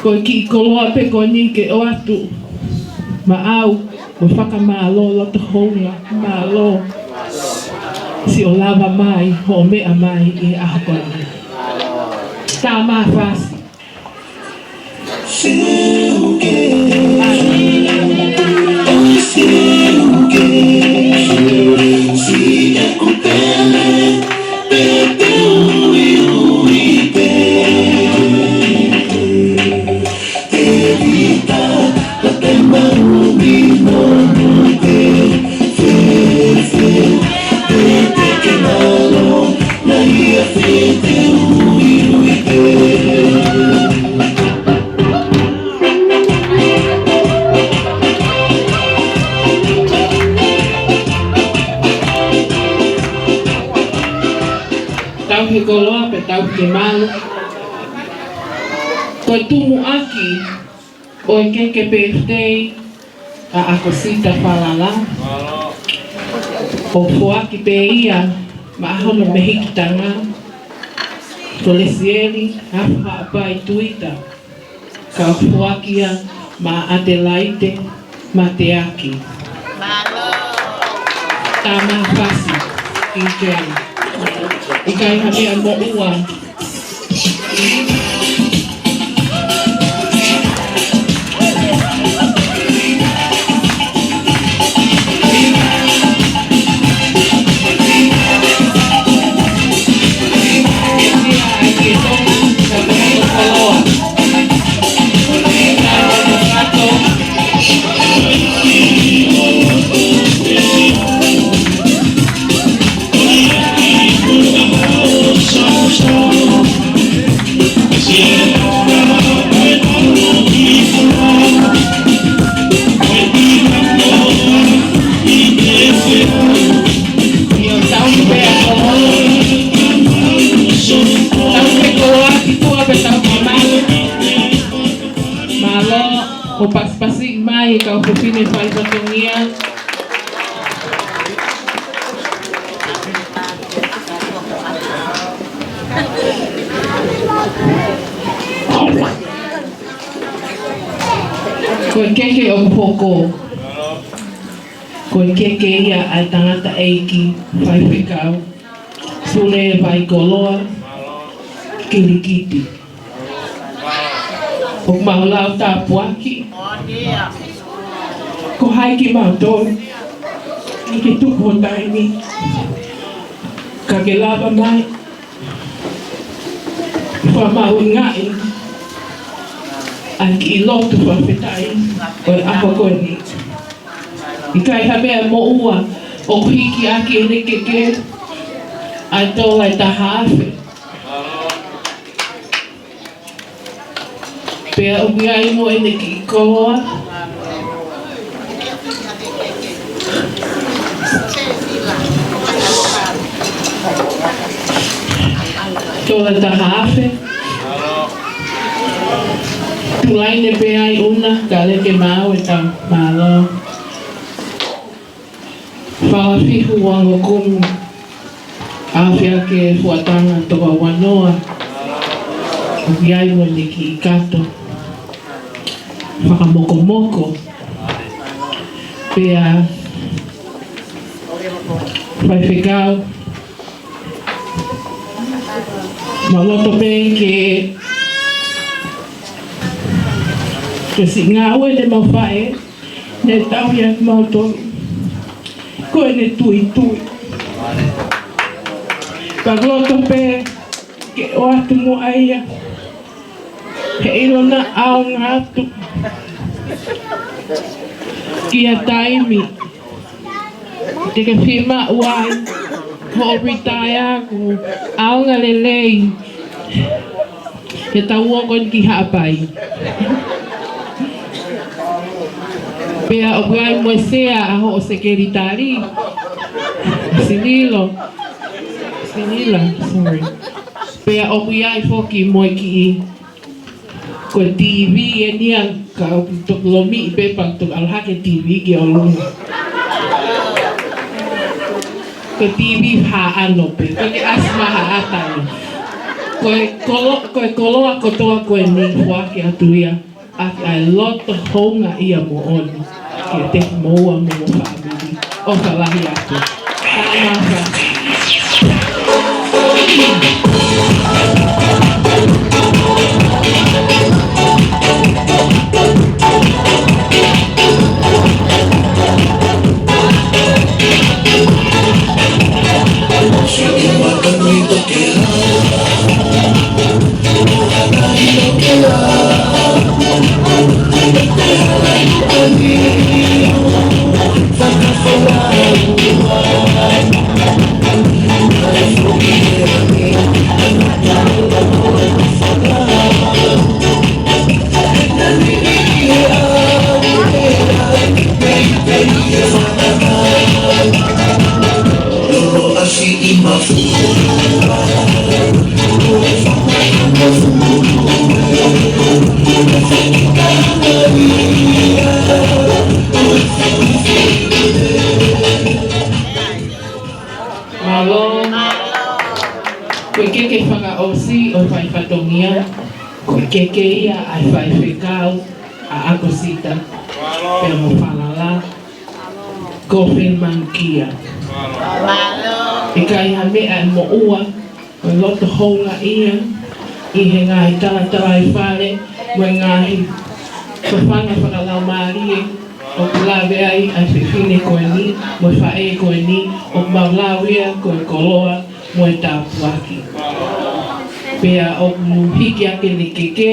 Ko e kiʻi koloa pē ko eni ke ʻoatu maʻau, mo e fakamālō loto hounga, mālō siʻo lava mai hoʻo meʻa mai ʻi he ʻaho ko eni. Tā mafasi. Tauhi e koloa pea tauhi e malu. Ko e tumuʻaki ʻo e keke birthday ʻa ʻAkosita Falala. ʻOku foaki pē ia maʻa hono mehikitanga, ko Lesieli Afu Haʻapai Tuita, ka ʻoku foaki ia maʻa ʻAtelaite Mateaki. Tāmafasi, ʻIkei. ʻIkai ha meʻa moʻua. Mālō, ʻo pasipasi mai e kau fefine faifatongia. Ko e keke ʻoku hoko, ko e keke ia ʻa e tangataʻeiki faifekau, Pule Vaikoloa Kilikiti. ʻOku mau lau tāpuaki. Ko hai kimautolu ʻi he tupu ʻo taimi, ka ke lava mai ʻo fakamahuʻingaʻi ʻa e kiʻi lotu fakafetaʻi ʻo e ʻaho ko eni. ʻIkai ha meʻa moʻua ʻoku hiki ʻaki ʻene keke ʻa e tola ʻe taha afe. Pea ʻoku ʻi ai mo ʻene kiʻi koloa. Tola ʻe taha afe. Tuʻu laine pē ai ʻuna, ka leke maʻu e tau. Mālō. Fakafihu, ongo kumi, afe ake fuatanga toko uanoa. ʻOku ʻi ai mo ʻene kiʻi kato fakamokomoko. Pea faifekau, mau loto pē ke, ke siʻi ngāue ne mau fai, ne tauhi ʻa kimautolu ko ʻene tuitui. Pea loto pē ke ʻoatu mo ia, he ʻilo naʻa ʻaonga atu ki ha taimi te ke fiemaʻu ai hoʻo retire, ʻoku ʻaonga lelei ke tau ō ko eni ki Haʻapai. Pea ʻoku ʻi ai mo e sea ʻa hoʻo sekelitali, Sililo, Silila, sorry. Pea ʻoku ʻi ai foki mo e kiʻi, ko e TV eni ia, ka ʻoku toki lomiʻi pē pea toki ʻalu hake TV ki ʻolunga. Ko e TV haʻano pē, ko e ke ʻasi maha ata ia. Ko e kolo-, ko e koloa kotoa ko eni foaki atu ia ʻaki ʻa e loto houngaʻia moʻoni kiate kimoua mo ho fāmili. ʻOfa lahi atu. Tānaka. Ko e keke fakaʻosi ʻo e fai fatongia, ko e keke ia ʻa e faifekau ʻa ʻAkosita, pea mo Falala, ko Feni Manukia. ʻIkai ha meʻa ʻe moʻua, ko e loto houngaʻia ʻi he ngaahi talatalaifale, mo e ngaahi fafanga fakalaumālie, ʻoku lave ai ʻa e fefine ko eni, mo e faʻē ko eni, ʻoku mau lau ia ko e koloa mo e tāpuaki. Pea ʻoku hiki hake ʻene keke,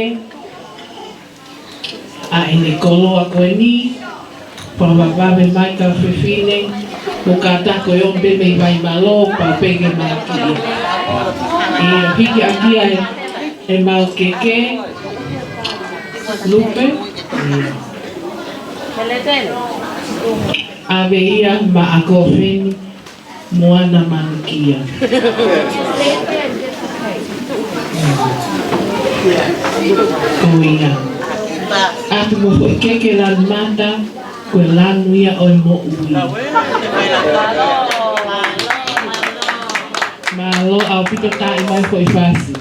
ʻa ʻene koloa ko eni, fakavavevave mai kau fefine, mo kātaki ʻo ʻomi pē mei Vaimalo, pau pē ke maʻu ki. ʻIo, hiki hake ʻa e, ʻemau keke, Lupe, ʻio. ʻAve ia maʻa ko Feni mo Ana Manukia. Ko ia. ʻAtu mo foʻi keke lanu mata, ko e lanu ia ʻo e moʻui. Mālō ʻaupito, taaʻi mai foʻi fasi.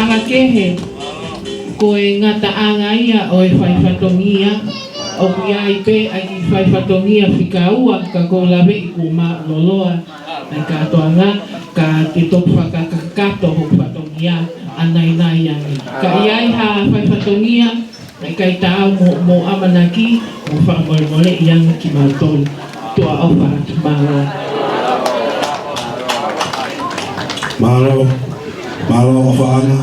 Anga kehe, ko e ngataʻanga ia ʻo e fai fatongia, ʻoku ʻi ai pē ʻa e kiʻi fai fatongia fika ua ka kou laveʻi kuo mālōlō ʻa e kātoanga, ka te toki fakakakato hoku fatongia ʻanainai ange. Ka ʻi ai ha fai fatongia, ʻikai taau mo, mo ʻamanaki, mo fakamolemoleʻi ange kimautolu. Tuʻa ʻofa atu, mālō. Mālō, mālō ʻofaʻanga.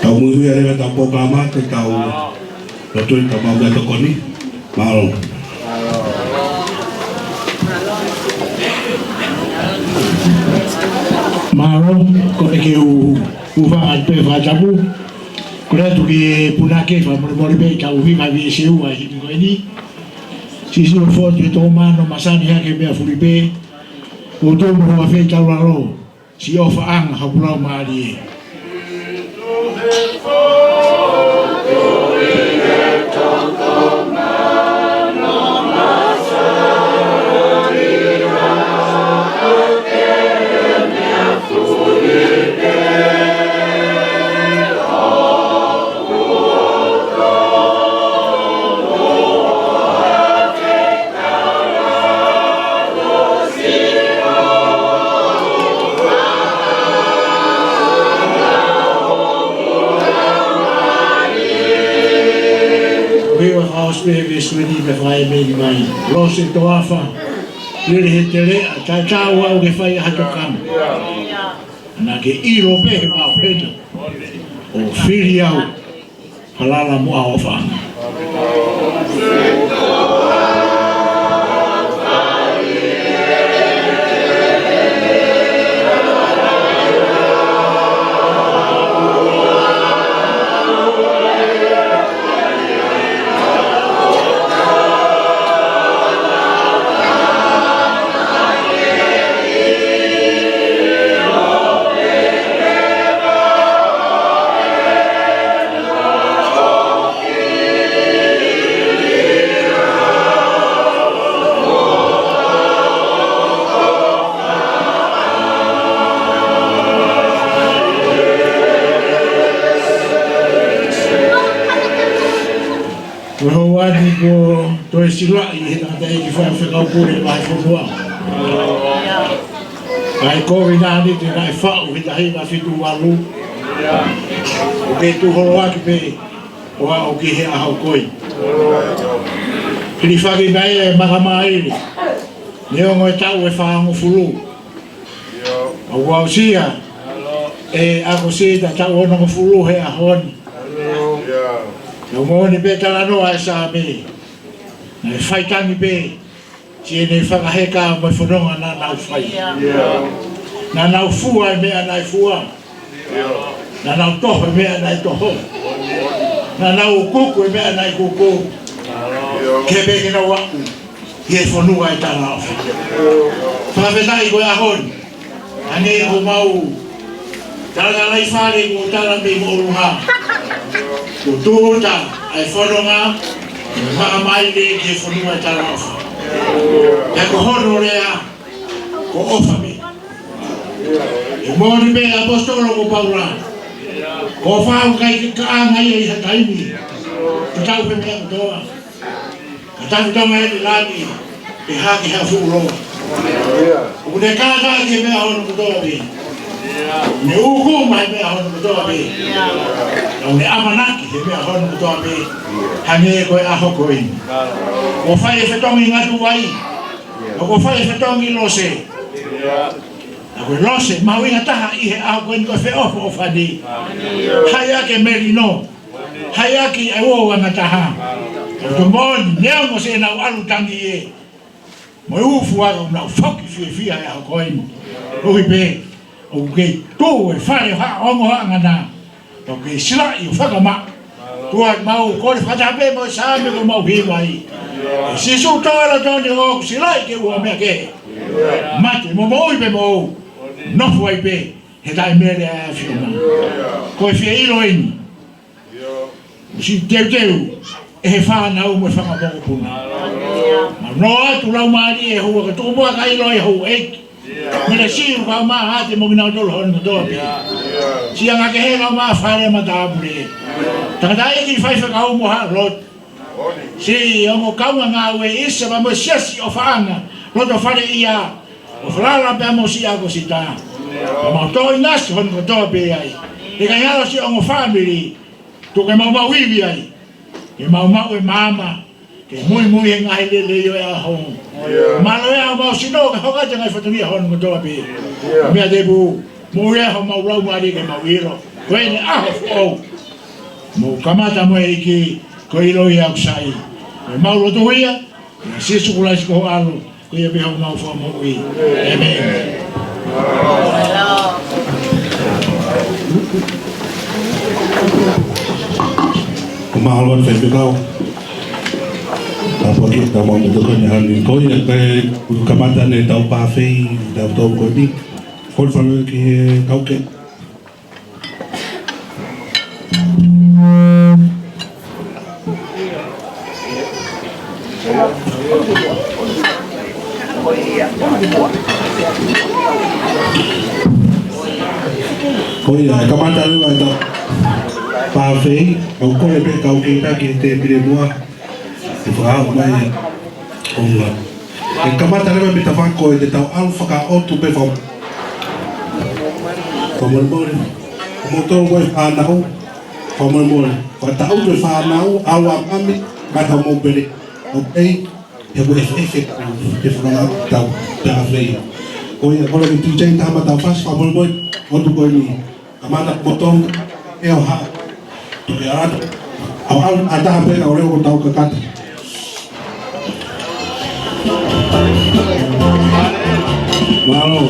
Tau muimui ʻa e leva tau polokalama, te tau lotu ʻi he tau maʻu ʻa e tokoni. Mālō. Mālō, ko e ke u, u fanga pē fakatapu. Ko e atu ke punake fakamolemole pē tau hiva vi se ua himi ko eni. Sisi o fotu e tō mano masani hake mea fuli pē. Ko tō mo hoa fei tau lalo. Siʻi ʻofaʻanga haku lau mālie. Ko e ua fakaʻosi pē he veesi ko eni pea fai mei mai. Lose toafa, lele he teleʻa, taʻetaau au ke fai ha tokanga. Naʻa ke ʻilo pē he mau pena. ʻO fili au. Falala mo ʻofaʻanga. Ko e houa ni kuo toe silaʻi he tangataʻeiki fai fekau pule vahefonua. Kae kovi nani te naʻe faʻu he tahi ma fitu valu. ʻOku ke tuʻu holoaki pē. ʻO aʻu ki he ʻaho ko ē. Hilifaki mai e makamaile. Neongo e taʻu ʻe fāngofulu. ʻOku aʻusia ʻe ʻAkosita taʻu onongofulu he ʻaho ni. Naʻe moʻoni pē talanoa ʻa e Saame, naʻe faitangi pē siʻene fakaheka mo e fononga naʻa nau fai. Naʻa nau fua e meʻa naʻe fua. Naʻa nau toho e meʻa naʻe toho. Naʻa nau kuku e meʻa naʻe kuku. Ke pehē ke nau aʻu ki he fonua ʻo e talaʻofa. Fakafetaʻi ko e ʻaho ni. Hangē ko ʻemau talatalaifale kuo tala mei Moʻoluha, kuo tūʻuta ʻa e fononga, ʻo maʻu mai leva ki he fonua ʻo e talaʻofa. Pea ko hono lea, ko e ʻofa pē. ʻOku moʻoni pē ʻaposetolo ko Paula, ko e ʻofa ʻoku ʻikai ke kaʻanga ia ʻi ha taimi. Tatau pē meʻa kotoa. Ka tafi tama e lani, ʻe hake ha fuʻu loa. ʻOku ne kākaaʻi e meʻa hono kotoa pē. Ne uku mai e meʻa hono kotoa pē. ʻOku ne ʻamanaki e meʻa hono kotoa pē. Hangē ko e ʻaho ko eni. ʻOku fai e fetongi ngatu vai. ʻOku fai e fetongi lose. ʻA ko e lose mahuʻinga taha ʻi he ʻaho ko eni ko e feʻofoʻofani. Hai ake melino. Hai ake ʻa e uo anga taha. ʻOku moʻoni, neongo siʻenau ʻalu tangi ē. Mo e ufu ʻa ʻenau foki fiefia he ʻaho ko eni. ʻOku pē, ʻoku kei tuʻu e fale ʻo ha ongo haʻangana. ʻOku kei silaʻi ʻo fakamaʻa. Tuʻa mau kole fakataha pē mo e Saame ko ʻemau hiva ai. ʻE Sīsū tō e loto ni ʻoku silaʻi ke ʻoua meʻa kehe. Mate mo moʻui pē mou. Nofo ai pē. He taʻemele ʻa e ʻAfio na. Ko e fie ʻilo eni. Siʻi teuteu ʻe he fānau mo e fanga mokopuna. Mau nofo atu laumālie ʻe hua ka tuku muʻa ka ʻilo ʻe houʻeiki. Mele siu ka ma ate mo kinautolu hono kotoa pē. Siʻi anga kehe ka ma fale matāpule. Tangataʻeiki faifekau mo haʻa lotu. Siʻi ongo kaungā ngāue ʻi he Saame mo e siasi ʻofaʻanga. Loto fale ia. ʻO falala pea mo siʻi ʻAkosita. Ka mau tō ʻinasi hono kotoa pē ai. ʻE ka ngalo siʻi ongo fāmili. Tuku ke mau maʻu ivi ai. Ke mau maʻu e maama. Ke muimui he ngaahi lelei ʻo e ʻaho. Mālō e ʻaho mau sino ke hoko atu e ngaahi fatongia hono kotoa pē. Meʻa tēpū. Mo e ʻaho mau laumālie ke mau ʻilo. Ko ʻene ʻaho foʻou. Mou kamata mo e ʻEiki. Ko e ʻilo ia ʻoku sai. Ko e mau lotu ia. ʻIa Sīsū Kalaisi ko ho ʻAlo. Ko ia pē homau Fakamoʻui. ʻĒmeni. Ko e mālō ʻa e faifekau. Tāpuaki, tau mau mei tokoni hani. Ko ia, ko e kamata eni ʻetau pāfeʻi, tau tau ko eni. Ko e fale ki he taukei. Ko ia, ʻe kamata leva ʻetau pāfeʻi, ʻoku kole pē kau kei taki he tēpile muʻa. ʻE fakaʻau mai ʻo mua. ʻE kamata leva mei he tafaʻaki ko ē te tau ʻalu fakaʻotu pē faka-, fakamolemole. Ko moutolu ko e fānau, fakamolemole. Fakataʻutu e fānau, ʻalu ʻa mami, mata mo pele. ʻOku ʻi ai, he ko e ʻefe, ʻefe, ʻefe fakaʻau, tau, tau fei. Ko ia, ko e lagi tū jai tama tau fasi, fakamolemole, ʻotu ko eni. Kamata poto, ʻe ʻoha. Tuke atu. ʻAu, ʻalu, ʻa taha pē ka ʻo leo ko tau kakata. Mālō.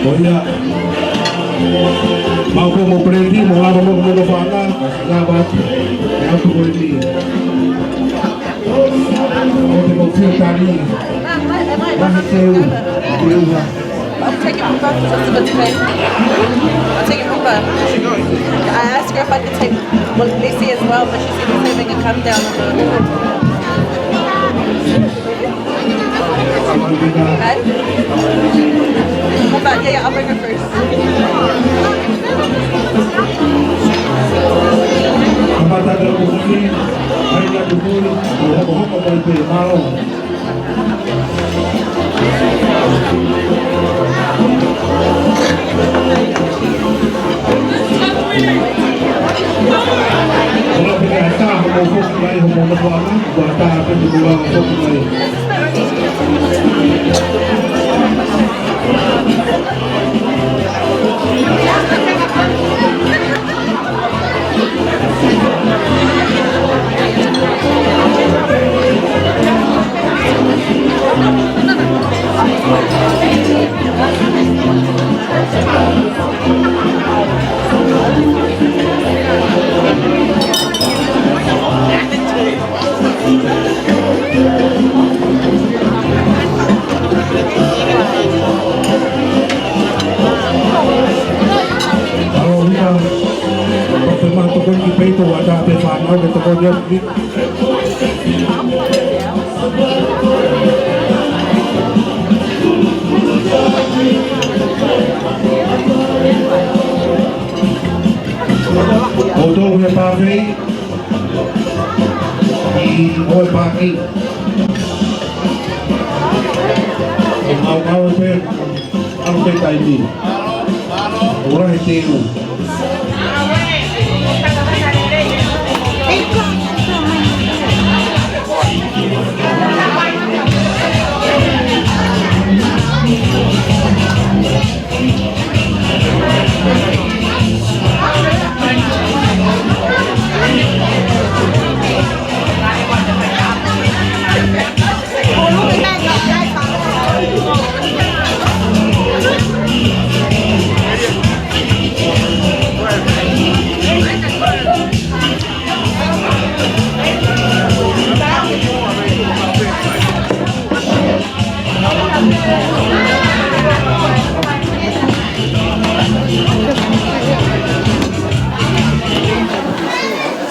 Ko ia. Mau ko mo peleti, mo lava mo, mo fana, kasi lava atu. ʻE atu ko eni. ʻO te mo fio tali. Wahi teu. Teu ha. I'll take it from Buffalo to the plane. I'll take it from Buffalo. I asked her if I could take, well, Lucy as well, but she said he's having a come down of a. Hey? But yeah, yeah, I'll bring her first. Kamata ʻa e kukuni, ʻai ʻa e kukuni, ʻo hokohoko mai pē, mālō. Ua tā pē te mou lava foki mai. ʻAlo, ʻuhinga, ʻo pē mā tokoni ki peito, ua tā pē fānau ke tokoni atu ki. Koutou he pāfei, ʻi ʻoe pāki. ʻO mau mau pē, ʻalu pē taimi. ʻO lahi te u.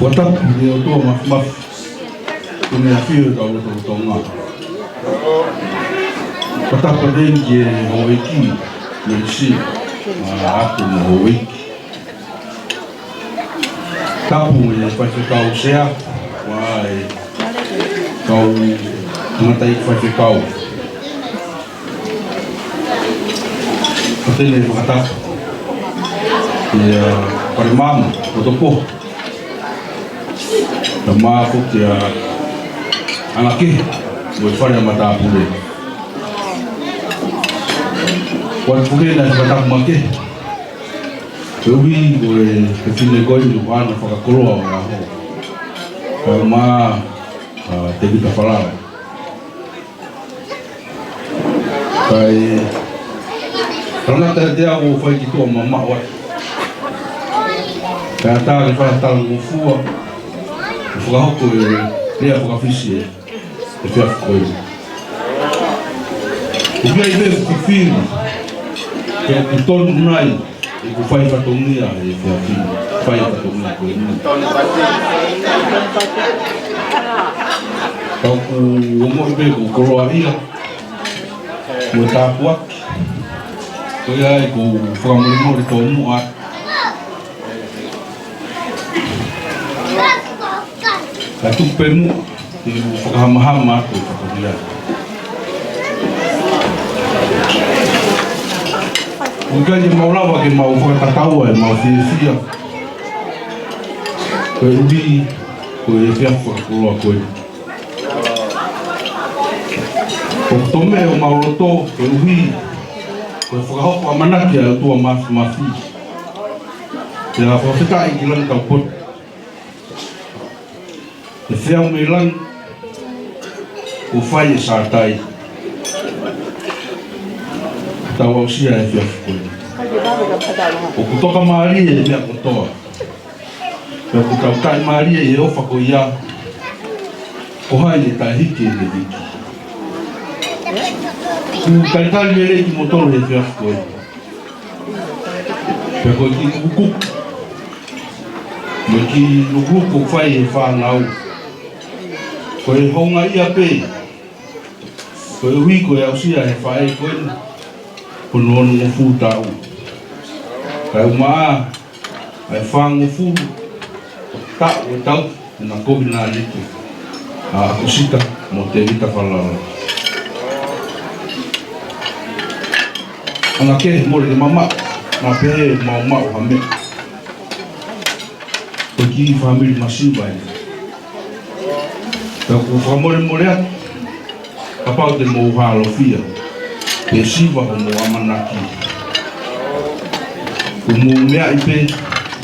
Ua tapu ki he ʻOtua Mafimafi, ʻoku ne ʻafio ʻi hotau lotolotonga. Ua tapu atu ki he houʻeiki, Melisi, ʻa ʻAtu mo e houʻeiki. Tapu e faifekau sea, mo e kau tangataʻeiki faifekau. Pea te ne fakatapu ʻa e, ʻa, Fale Maama, Kotopoha. Pea mo e, ʻa, ʻAngakē, mo e fale ʻa Matāpule. Ua tapu ke na fakatapu makehe. Koeʻuhi ko e fefine ko eni ʻoku ʻaʻana fakakoloa ʻo e ʻaho. Kae ʻumaʻā, ʻa, Tēvita Falala. Kae, talangata ʻiate au ʻo fai ki tuʻa mamaʻo atu. Kae ʻatā ke fai ha talangofua, ʻo fakahoko e lea faka-Fisi ʻi he efiafi ko eni. ʻOku ʻi ai pē ʻeku fili, ʻoku tonu nai ʻeku fai fatongia he efiafi ni, fai fatongia ko eni. Ka ʻoku ongoʻi pē ʻoku koloaʻia mo e tāpuaki. Ko ia ai ʻoku ou fakamolemole tōmuʻa. Kae tuku pē muʻa ke u fakahamahama atu e fatongia. ʻOku ʻikai ke mau lava ke mau fakatataua ʻemau fiefia koeʻuhi ko e efiafi fakakoloa ko eni. ʻOku tomeʻe homau loto koeʻuhi ko e fakahoko ʻamanaki ʻa e ʻOtua Mafimafi. Pea fakafetaʻi ki Langi Taupotu. ʻE feau mei langi, kuo fai e Sātai. Tau aʻusia e efiafi ko eni. ʻOku tokamālie e meʻa kotoa. Pea ʻoku tau taʻimālie ʻi he ʻofa ko ia, ko hai ʻe taʻehiki ʻene viki. ʻOku talitali lelei kimoutolu he efiafi ko eni. Pea ko e kiʻi kukuku mo e kiʻi lukuluku ʻoku fai ʻe he fānau, ko e houngaʻia pē, koeʻuhi ko e aʻusia ʻe he faʻē ko eni hono onongofulu taʻu. Kae ʻumaʻā ʻa e fāngofulu taʻu ʻo e tauhi ʻena kovinānite, ʻa ʻAkosita mo Tēvita Falala. ʻAngakē, mole ke mamaʻo, naʻa pehē ʻoku mau maʻu ha meʻa. Ko e kiʻi fāmili masiva eni. Ka ʻoku ou fakamolemole atu, kapau te mou hālofia, pe siva hoʻomou ʻamanaki. Kuo mou meaʻi pē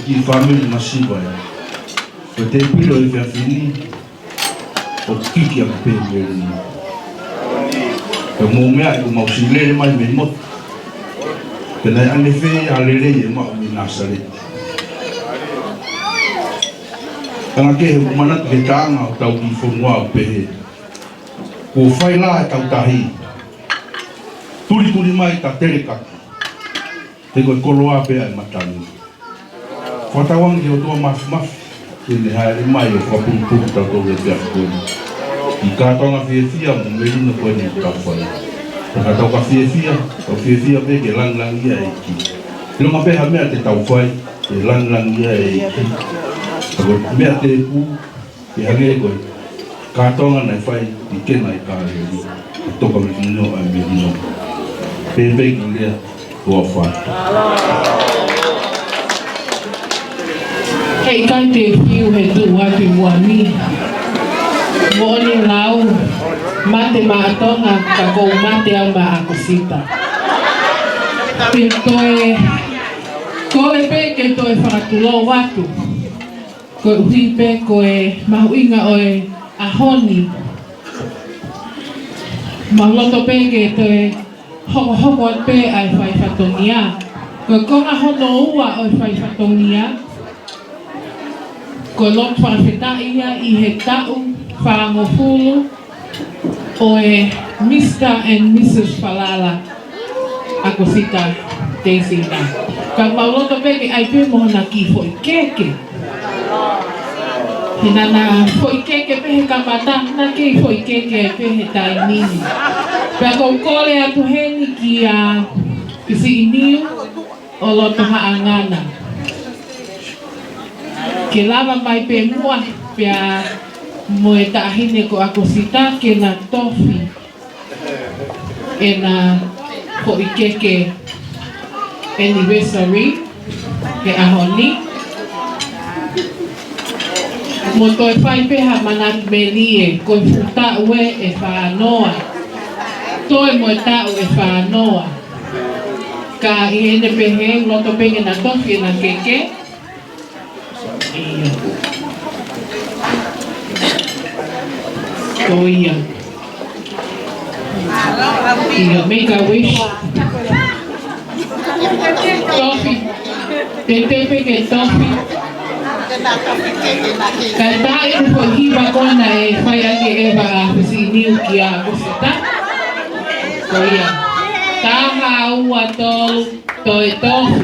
ki he fāmili masiva ē. Ko e tēpile ʻo e efiafi ni, ʻoku kiki ʻaki pē melino. Ka mou meaʻi kuo mau siʻi lele mai mei motu. Pea naʻe ʻanefē ʻa e lelei ʻe maʻu mei Nāsaleti. Tangata kehe, ʻoku manatu ki he taʻanga ʻo hotau kiʻi fonua ʻo pehē, kuo fai lā ʻetau tahi. Tulituli mai ta telekaki. He ko e koloa pē ʻa e matangi. Fakatauange ki he ʻOtua Māfimafi ke ne hāʻele mai ʻo fakapulupulu kitautolu he efiafi ko eni. Ki he kātoanga fiefia mo e melino ko eni ʻoku tau fai. Ka tau ka fiefia, tau fiefia pē ke langilangiʻia e ʻEiki. ʻIlonga pē ha meʻa te tau fai, ke langilangiʻia e ʻEiki. Ka ko e meʻa tēpū, ke hangē ko e kātoanga naʻe fai ʻi Kena ʻi Kāleli, ʻe toka mei he ʻino ʻa e melino. Pehē pē ki he lea, ʻofa atu. Heʻikai te u fiu he tuʻu atu ʻi muʻa ni. Moʻoni lau, mate maʻa Tonga, ka ʻoku ou mate au maʻa ʻAkosita. Te u toe kole pē ke toe fakatulou atu. Koeʻuhi pē ko e mahuʻinga ʻo e ʻaho ni. Mau loto pē ke toe hokohoko atu pē ʻa e fai fatongia. Ko e konga hono ua ʻo e fai fatongia, ko e lotu fakafetaʻi ia ʻi he taʻu fāngofulu ʻo e Mister and Missus Falala ʻAkosita Teisina. Ka mau loto pē ke ʻai pē mo hona kiʻi foʻi keke. He naʻá na foʻi keke pē he kamata, na kei foʻi keke ai pē he taimi ni. Pea ʻoku ou kole atu heni kia Pisiʻi Niu ʻo Loto Haʻangana ke lava mai pē muʻa pea mo e taʻahine ko ʻAkosita ke na tofi ʻena foʻi keke anniversary he ʻaho ni. Mo toe fai pē ha manatu melie, ko e fuʻu taʻu ē ʻe fānoa. Toe mo e taʻu ʻe fānoa. Ka ʻi heʻene pehē, loto pē ke na tofi ʻena keke. ʻIo. Ko ia. ʻIo, make a wish. Tofi. Teitei pē ke tofi. Ka ʻi he taimi ko ē hiva ko ē naʻe fai ʻaki ʻe ʻEva ʻa Pisiʻi Niu kia ʻAkosita. Ko ia. Taha, ua, tolu, toe tofi.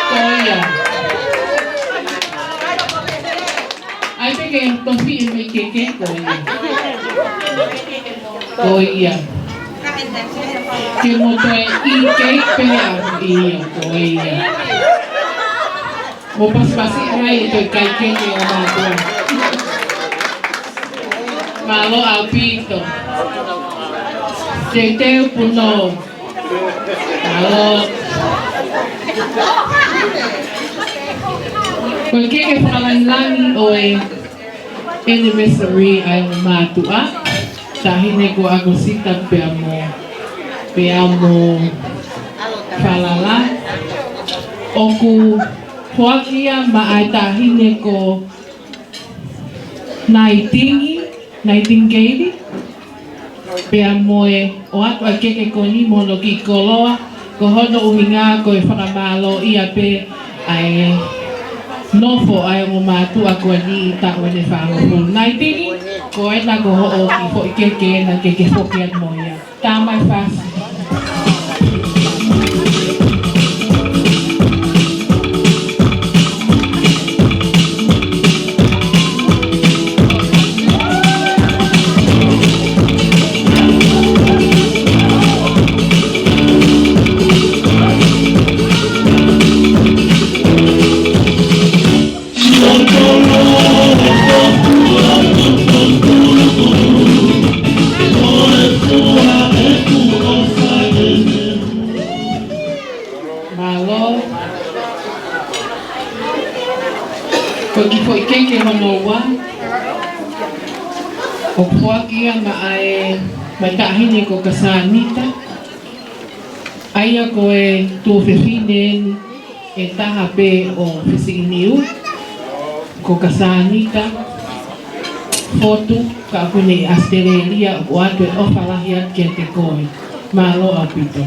Ko ia. ʻAi pē ke tofi ʻe mei keke, ko ia. Ko ia. Ke mo toe ʻi kei pē ʻa ia, ko ia. Mo pasipasi ai e toe kai keke ʻo mātuʻa. Mālō ʻaupito. Teuteu punou. Mālō. Ko e keke fakalangilangi ʻo e anniversary ʻa e ongo mātuʻa, taʻahine ko ʻAkosita pea mo, pea mo Falala. ʻOku foaki ia maʻa e taʻahine ko Naitingi, Naitingeli, pea mo e ʻoatu ʻa e keke ko eni mo hono kiʻi koloa, ko hono ʻuhinga ko e fakamālōʻia pē ʻa e nofo ʻa e ongo mātuʻa ko eni ʻi he taʻu ʻe fāngofulu. Naitingi, ko ena ko hoʻo kiʻi foʻi keke ena ke ke foki atu mo ia. Tā mai fasi. Ia maʻa e, maʻa e taʻahine ko Kasanita, ʻa ia ko e tuofefine eni ʻe taha pē ʻo Fisiʻiniu, ko Kasanita Fotu, ka ʻoku ne ʻi ʻAositelēlia, ʻoku ʻoatu e ʻofa lahi atu kiate koe. Mālō ʻaupito.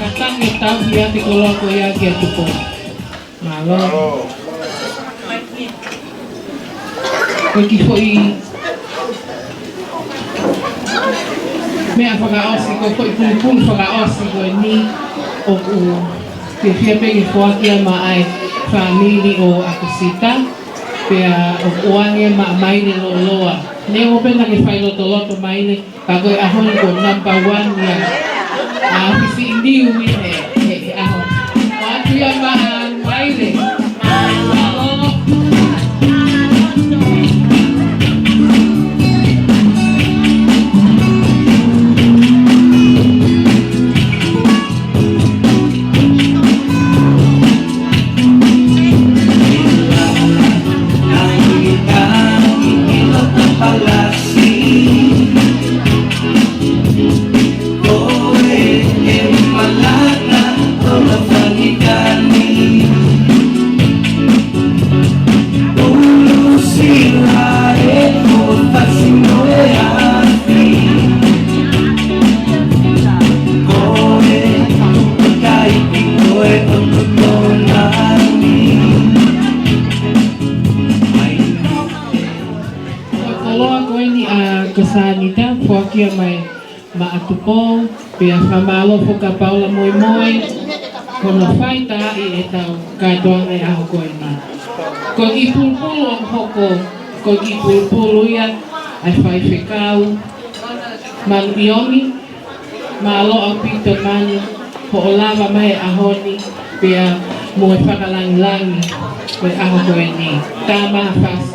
Ka tangi tau ia te koloa ko ia kia Tupou. Mālō. Ko e kiʻi foʻi meʻa fakaʻosi, ko e foʻi pulupulu fakaʻosi ko eni ʻoku fiefia pē ke foaki ia maʻa e fāmili ʻo ʻAkosita, pea ʻoku ʻoange maʻa Maile Loloa. Neongo pē naʻa ke fai lotoloto Maile, ka ko e ʻaho ni ko number one ia. ʻA Fisiʻiniu ia he, he, he ʻaho. ʻOatu ia maʻa Maile. Mālō. Ko e koloa ko eni ʻa Kasanita, foaki ia maʻa Tupou, pea fakamālō foki kia Paula Moemoe, ko hono fai taaʻi ʻetau kātoanga he ʻaho ko eni. Ko e kiʻi pulupulu ʻoku hoko, ko e kiʻi pulupulu ia ʻa e faifekau Manu ʻIongi. Mālō ʻaupito Manu hoʻo lava mai he ʻaho ni pea mo e fakalangilangi ʻo e ʻaho ko eni. Tā maha fasi.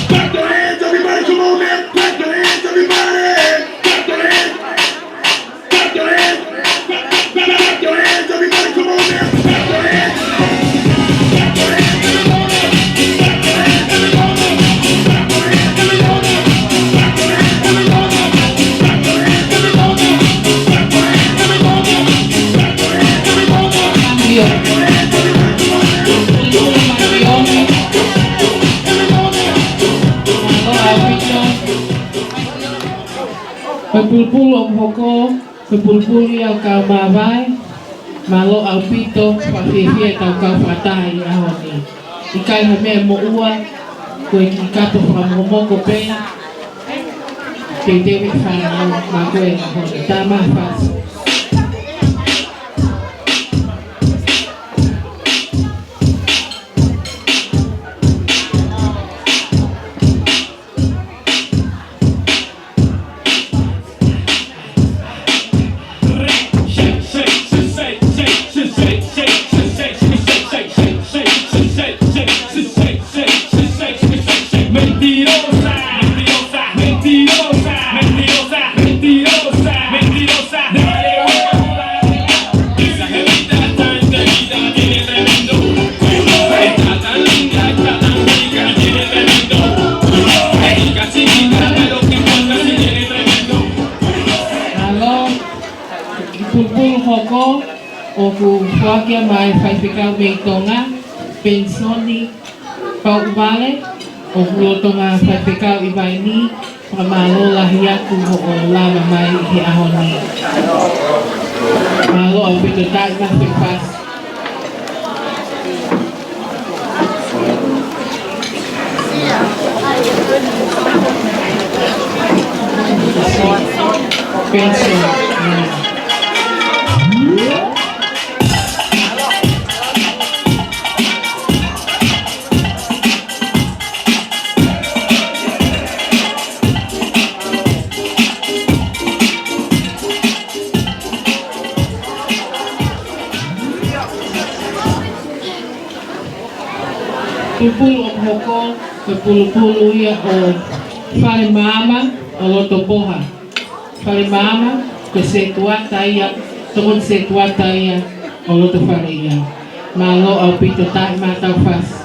Clap your hands, everybody. Come on, man. Clap your hands, everybody. Clap your hands. Clap your hands. Clap, clap, clap, clap your hands, everybody. Come on, man. Clap your hands. Clap your hands, everybody. Clap your hands, everybody. Clap your hands, everybody. Clap your hands, everybody. Clap your hands, everybody. Clap your hands, everybody. Clap your hands, everybody. Clap your hands, everybody. Ko e pulupulu ʻoku hoko, ko e pulupulu ia ʻo e kau māvae. Mālō ʻaupito, fakafiefia ʻetau kau fakataha he ʻaho ni. ʻIkai ha meʻa moʻua, ko e kiʻi kapo fakamokomoko pē. Teuteu e fānau maʻa koe he ʻaho ni. Tā maha fasi. Mentirosa, mentirosa, mentirosa, mentirosa, mentirosa, mentirosa, mentirosa. ʻOku foaki ia maʻá e faifekau mei Tonga, Penisoni Pauʻuvale, ʻoku lolotonga faifekau ʻi Vainī, fakamālō lahi atu hoʻo lava mai he ʻaho ni. Mālō ʻaupito, taaʻi mai e fasi. Penisoni. Pulupulu ʻoku hoko, ko e pulupulu ia ʻo Fale Maama ʻo Lotopoha. Fale Maama, ko e setuata ia, tokoni setuata ia ʻo Lotofale ia. Mālō ʻaupito, taaʻi mai ʻetau fasi.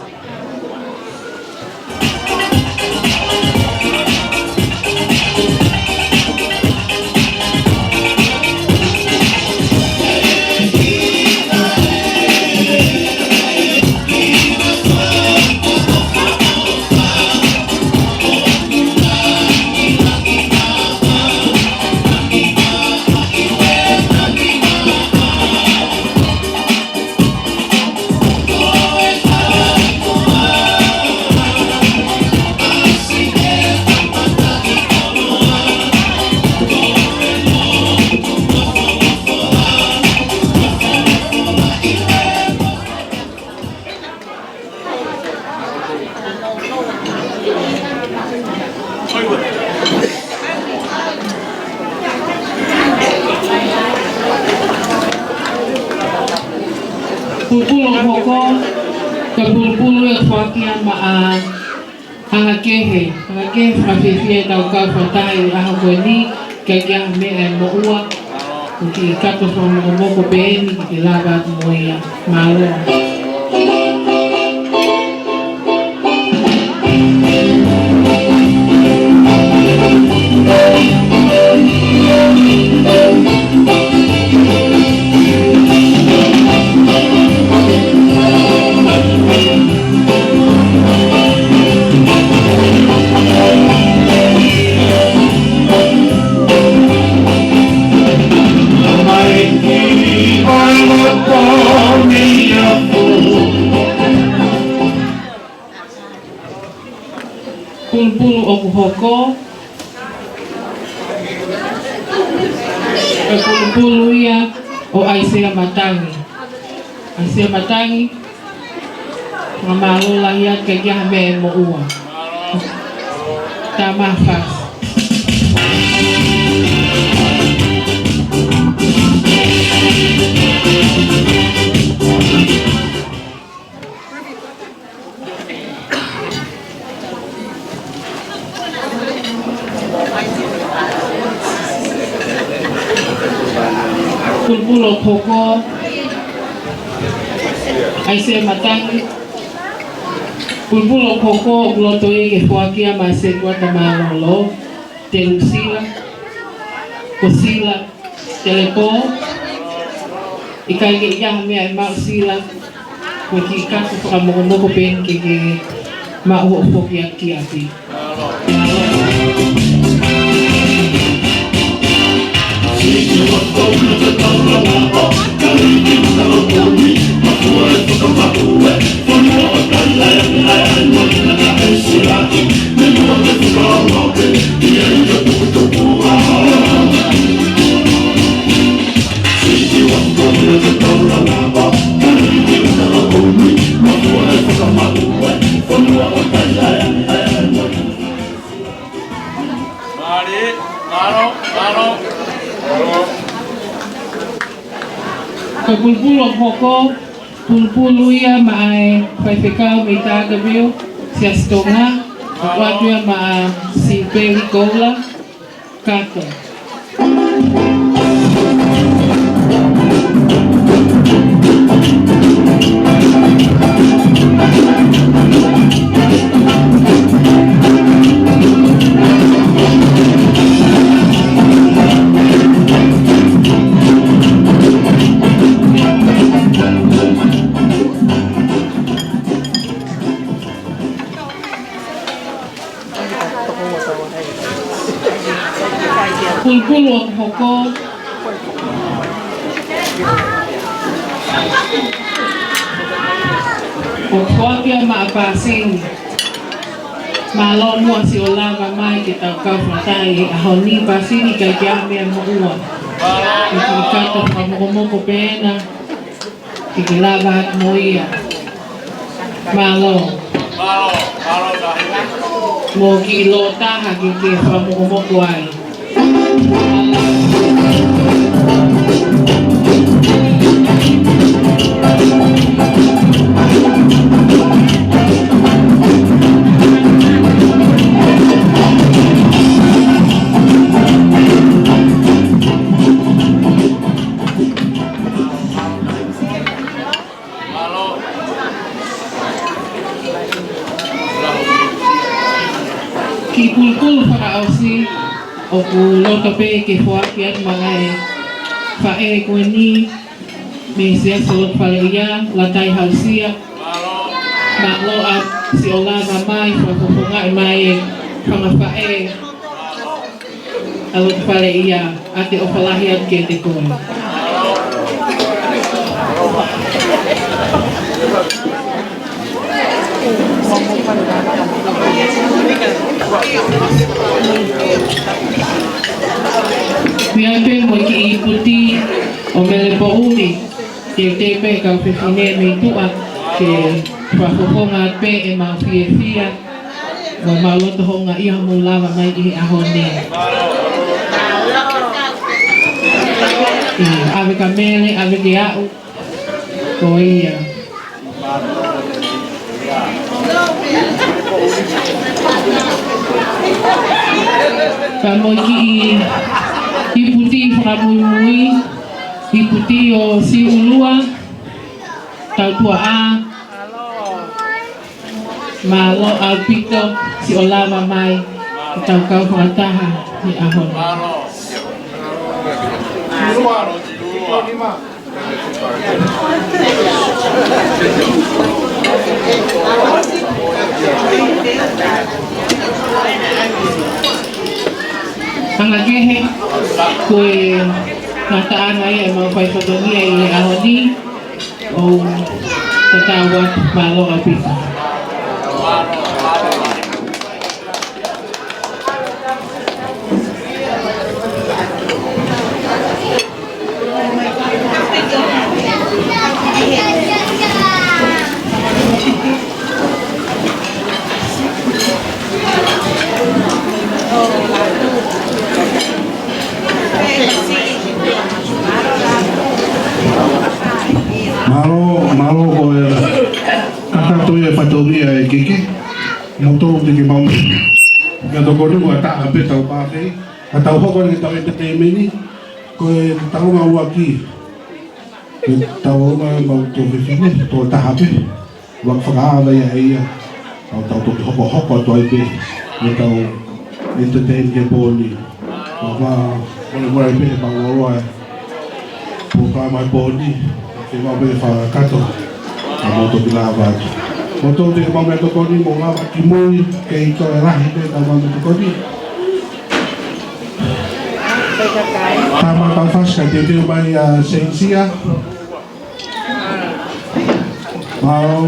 Pulupulu ʻoku hoko, ko e pulupulu ʻoku foaki ia maʻá e Anga Kehe, Anga Kehe, fakafiefia ʻetau kau fakataha ʻi he ʻaho ko eni, ʻikai ke ʻi ai ha meʻa ʻe moʻua, ʻoku kiʻi kato fakamokomoko pē eni ke ke lava atu mo ia. Mālō. Pulupulu ʻoku hoko, ko e pulupulu ia ʻo ʻAisea Matangi. ʻAisea Matangi, fakamālō lahi atu, ʻikai ke ʻi ai ha meʻa ʻe moʻua. Taaʻi mai e fasi. Pulupulu ʻoku hoko, ʻAisea Matangi. Pulupulu ʻoku hoko, ʻoku loto ia ke foaki ia maʻá e setuata mālōlō, Telusila, ko Sila Telepō, ʻikai ke ʻi ai ha meʻa ʻe maʻu Sila, ko e kiʻi kato fakamokomoko pē eni ke ke maʻu hoʻo foki atu ki ʻapi. Ko e pulupulu ʻoku hoko, pulupulu ia maʻá e faifekau mei Tagaville, Siasi Tonga, ʻoku ʻoatu ia maʻa Sipeli Koula. Kātoa. Kulukulu ʻoku hoko. ʻOku foaki ʻa e maʻa pāsini. Mālō muʻa siʻo lava mai ke tau kau fakataha he ʻaho ni. Pāsini ʻikai ke ʻi ai ha meʻa moʻua. ʻE kiʻi kato fakamokomoko pē ena. Ke ke lava atu mo ia. Mālō. Mālō, mālō tahi. Mo e kiʻi lōtaha ke ke fakamokomoko ai. Kiʻi kulukulu fakaʻosi, ʻoku loto pē ke foaki atu maʻa e faʻē ko eni mei he Siasi Lotofaleʻia, Latai Hausia. Mālō ʻa siʻo lava mai, fakafofongaʻi mai e fanga faʻē ʻa Lotofaleʻia, ʻa e ʻofa lahi atu kiate koe. Meʻa pē mo e kiʻi iputi ʻo Mele Poʻuli, ke te pē kau fefine mei tuʻa, ke fakafofonga pē ʻemau fiefia. Mo mau loto houngaʻia hoʻomou lava mai ki he ʻaho ni. ʻIo, ʻave kia Mele, ʻave kia au. Ko ia. Ka mo e kiʻi iputi fakamuimui, iputi ʻo Siulua, tautuaʻā. Mālō ʻaupito siʻo lava mai ke tau kau fakataha he ʻaho ni. Anga kehe, ko e ngataʻanga ia ʻemau fai fatongia ʻi he ʻaho ni. ʻO tatau atu, mālō ʻaupito. Mālō, mālō ko e kātaki atu e fatongia ʻEiki. Mou tokoni ke mau meʻatokoni ʻo taha pē tau pākei. Ka tau hoko ʻetau entertainment ni, ko e taunga ʻuluaki. Ke tau ō mai mau tō fefine, tō taha pē. ʻUluaki fakaava ia ʻe ia, tau tau toki hokohoko atu ai pē, ʻetau entertain ki he pō ni. Ka mau molemole pē, mau ō ai. Pō ka mai pō ni, ke mau pē fakakato, ka mau toki lava atu. Mou tokoni ke mau meʻatokoni, mou lava ki mui, kei toe lahi pē, ka mau meʻatokoni. Ka mau tau fasi ka teuteu mai ʻa Sensia. Mālō.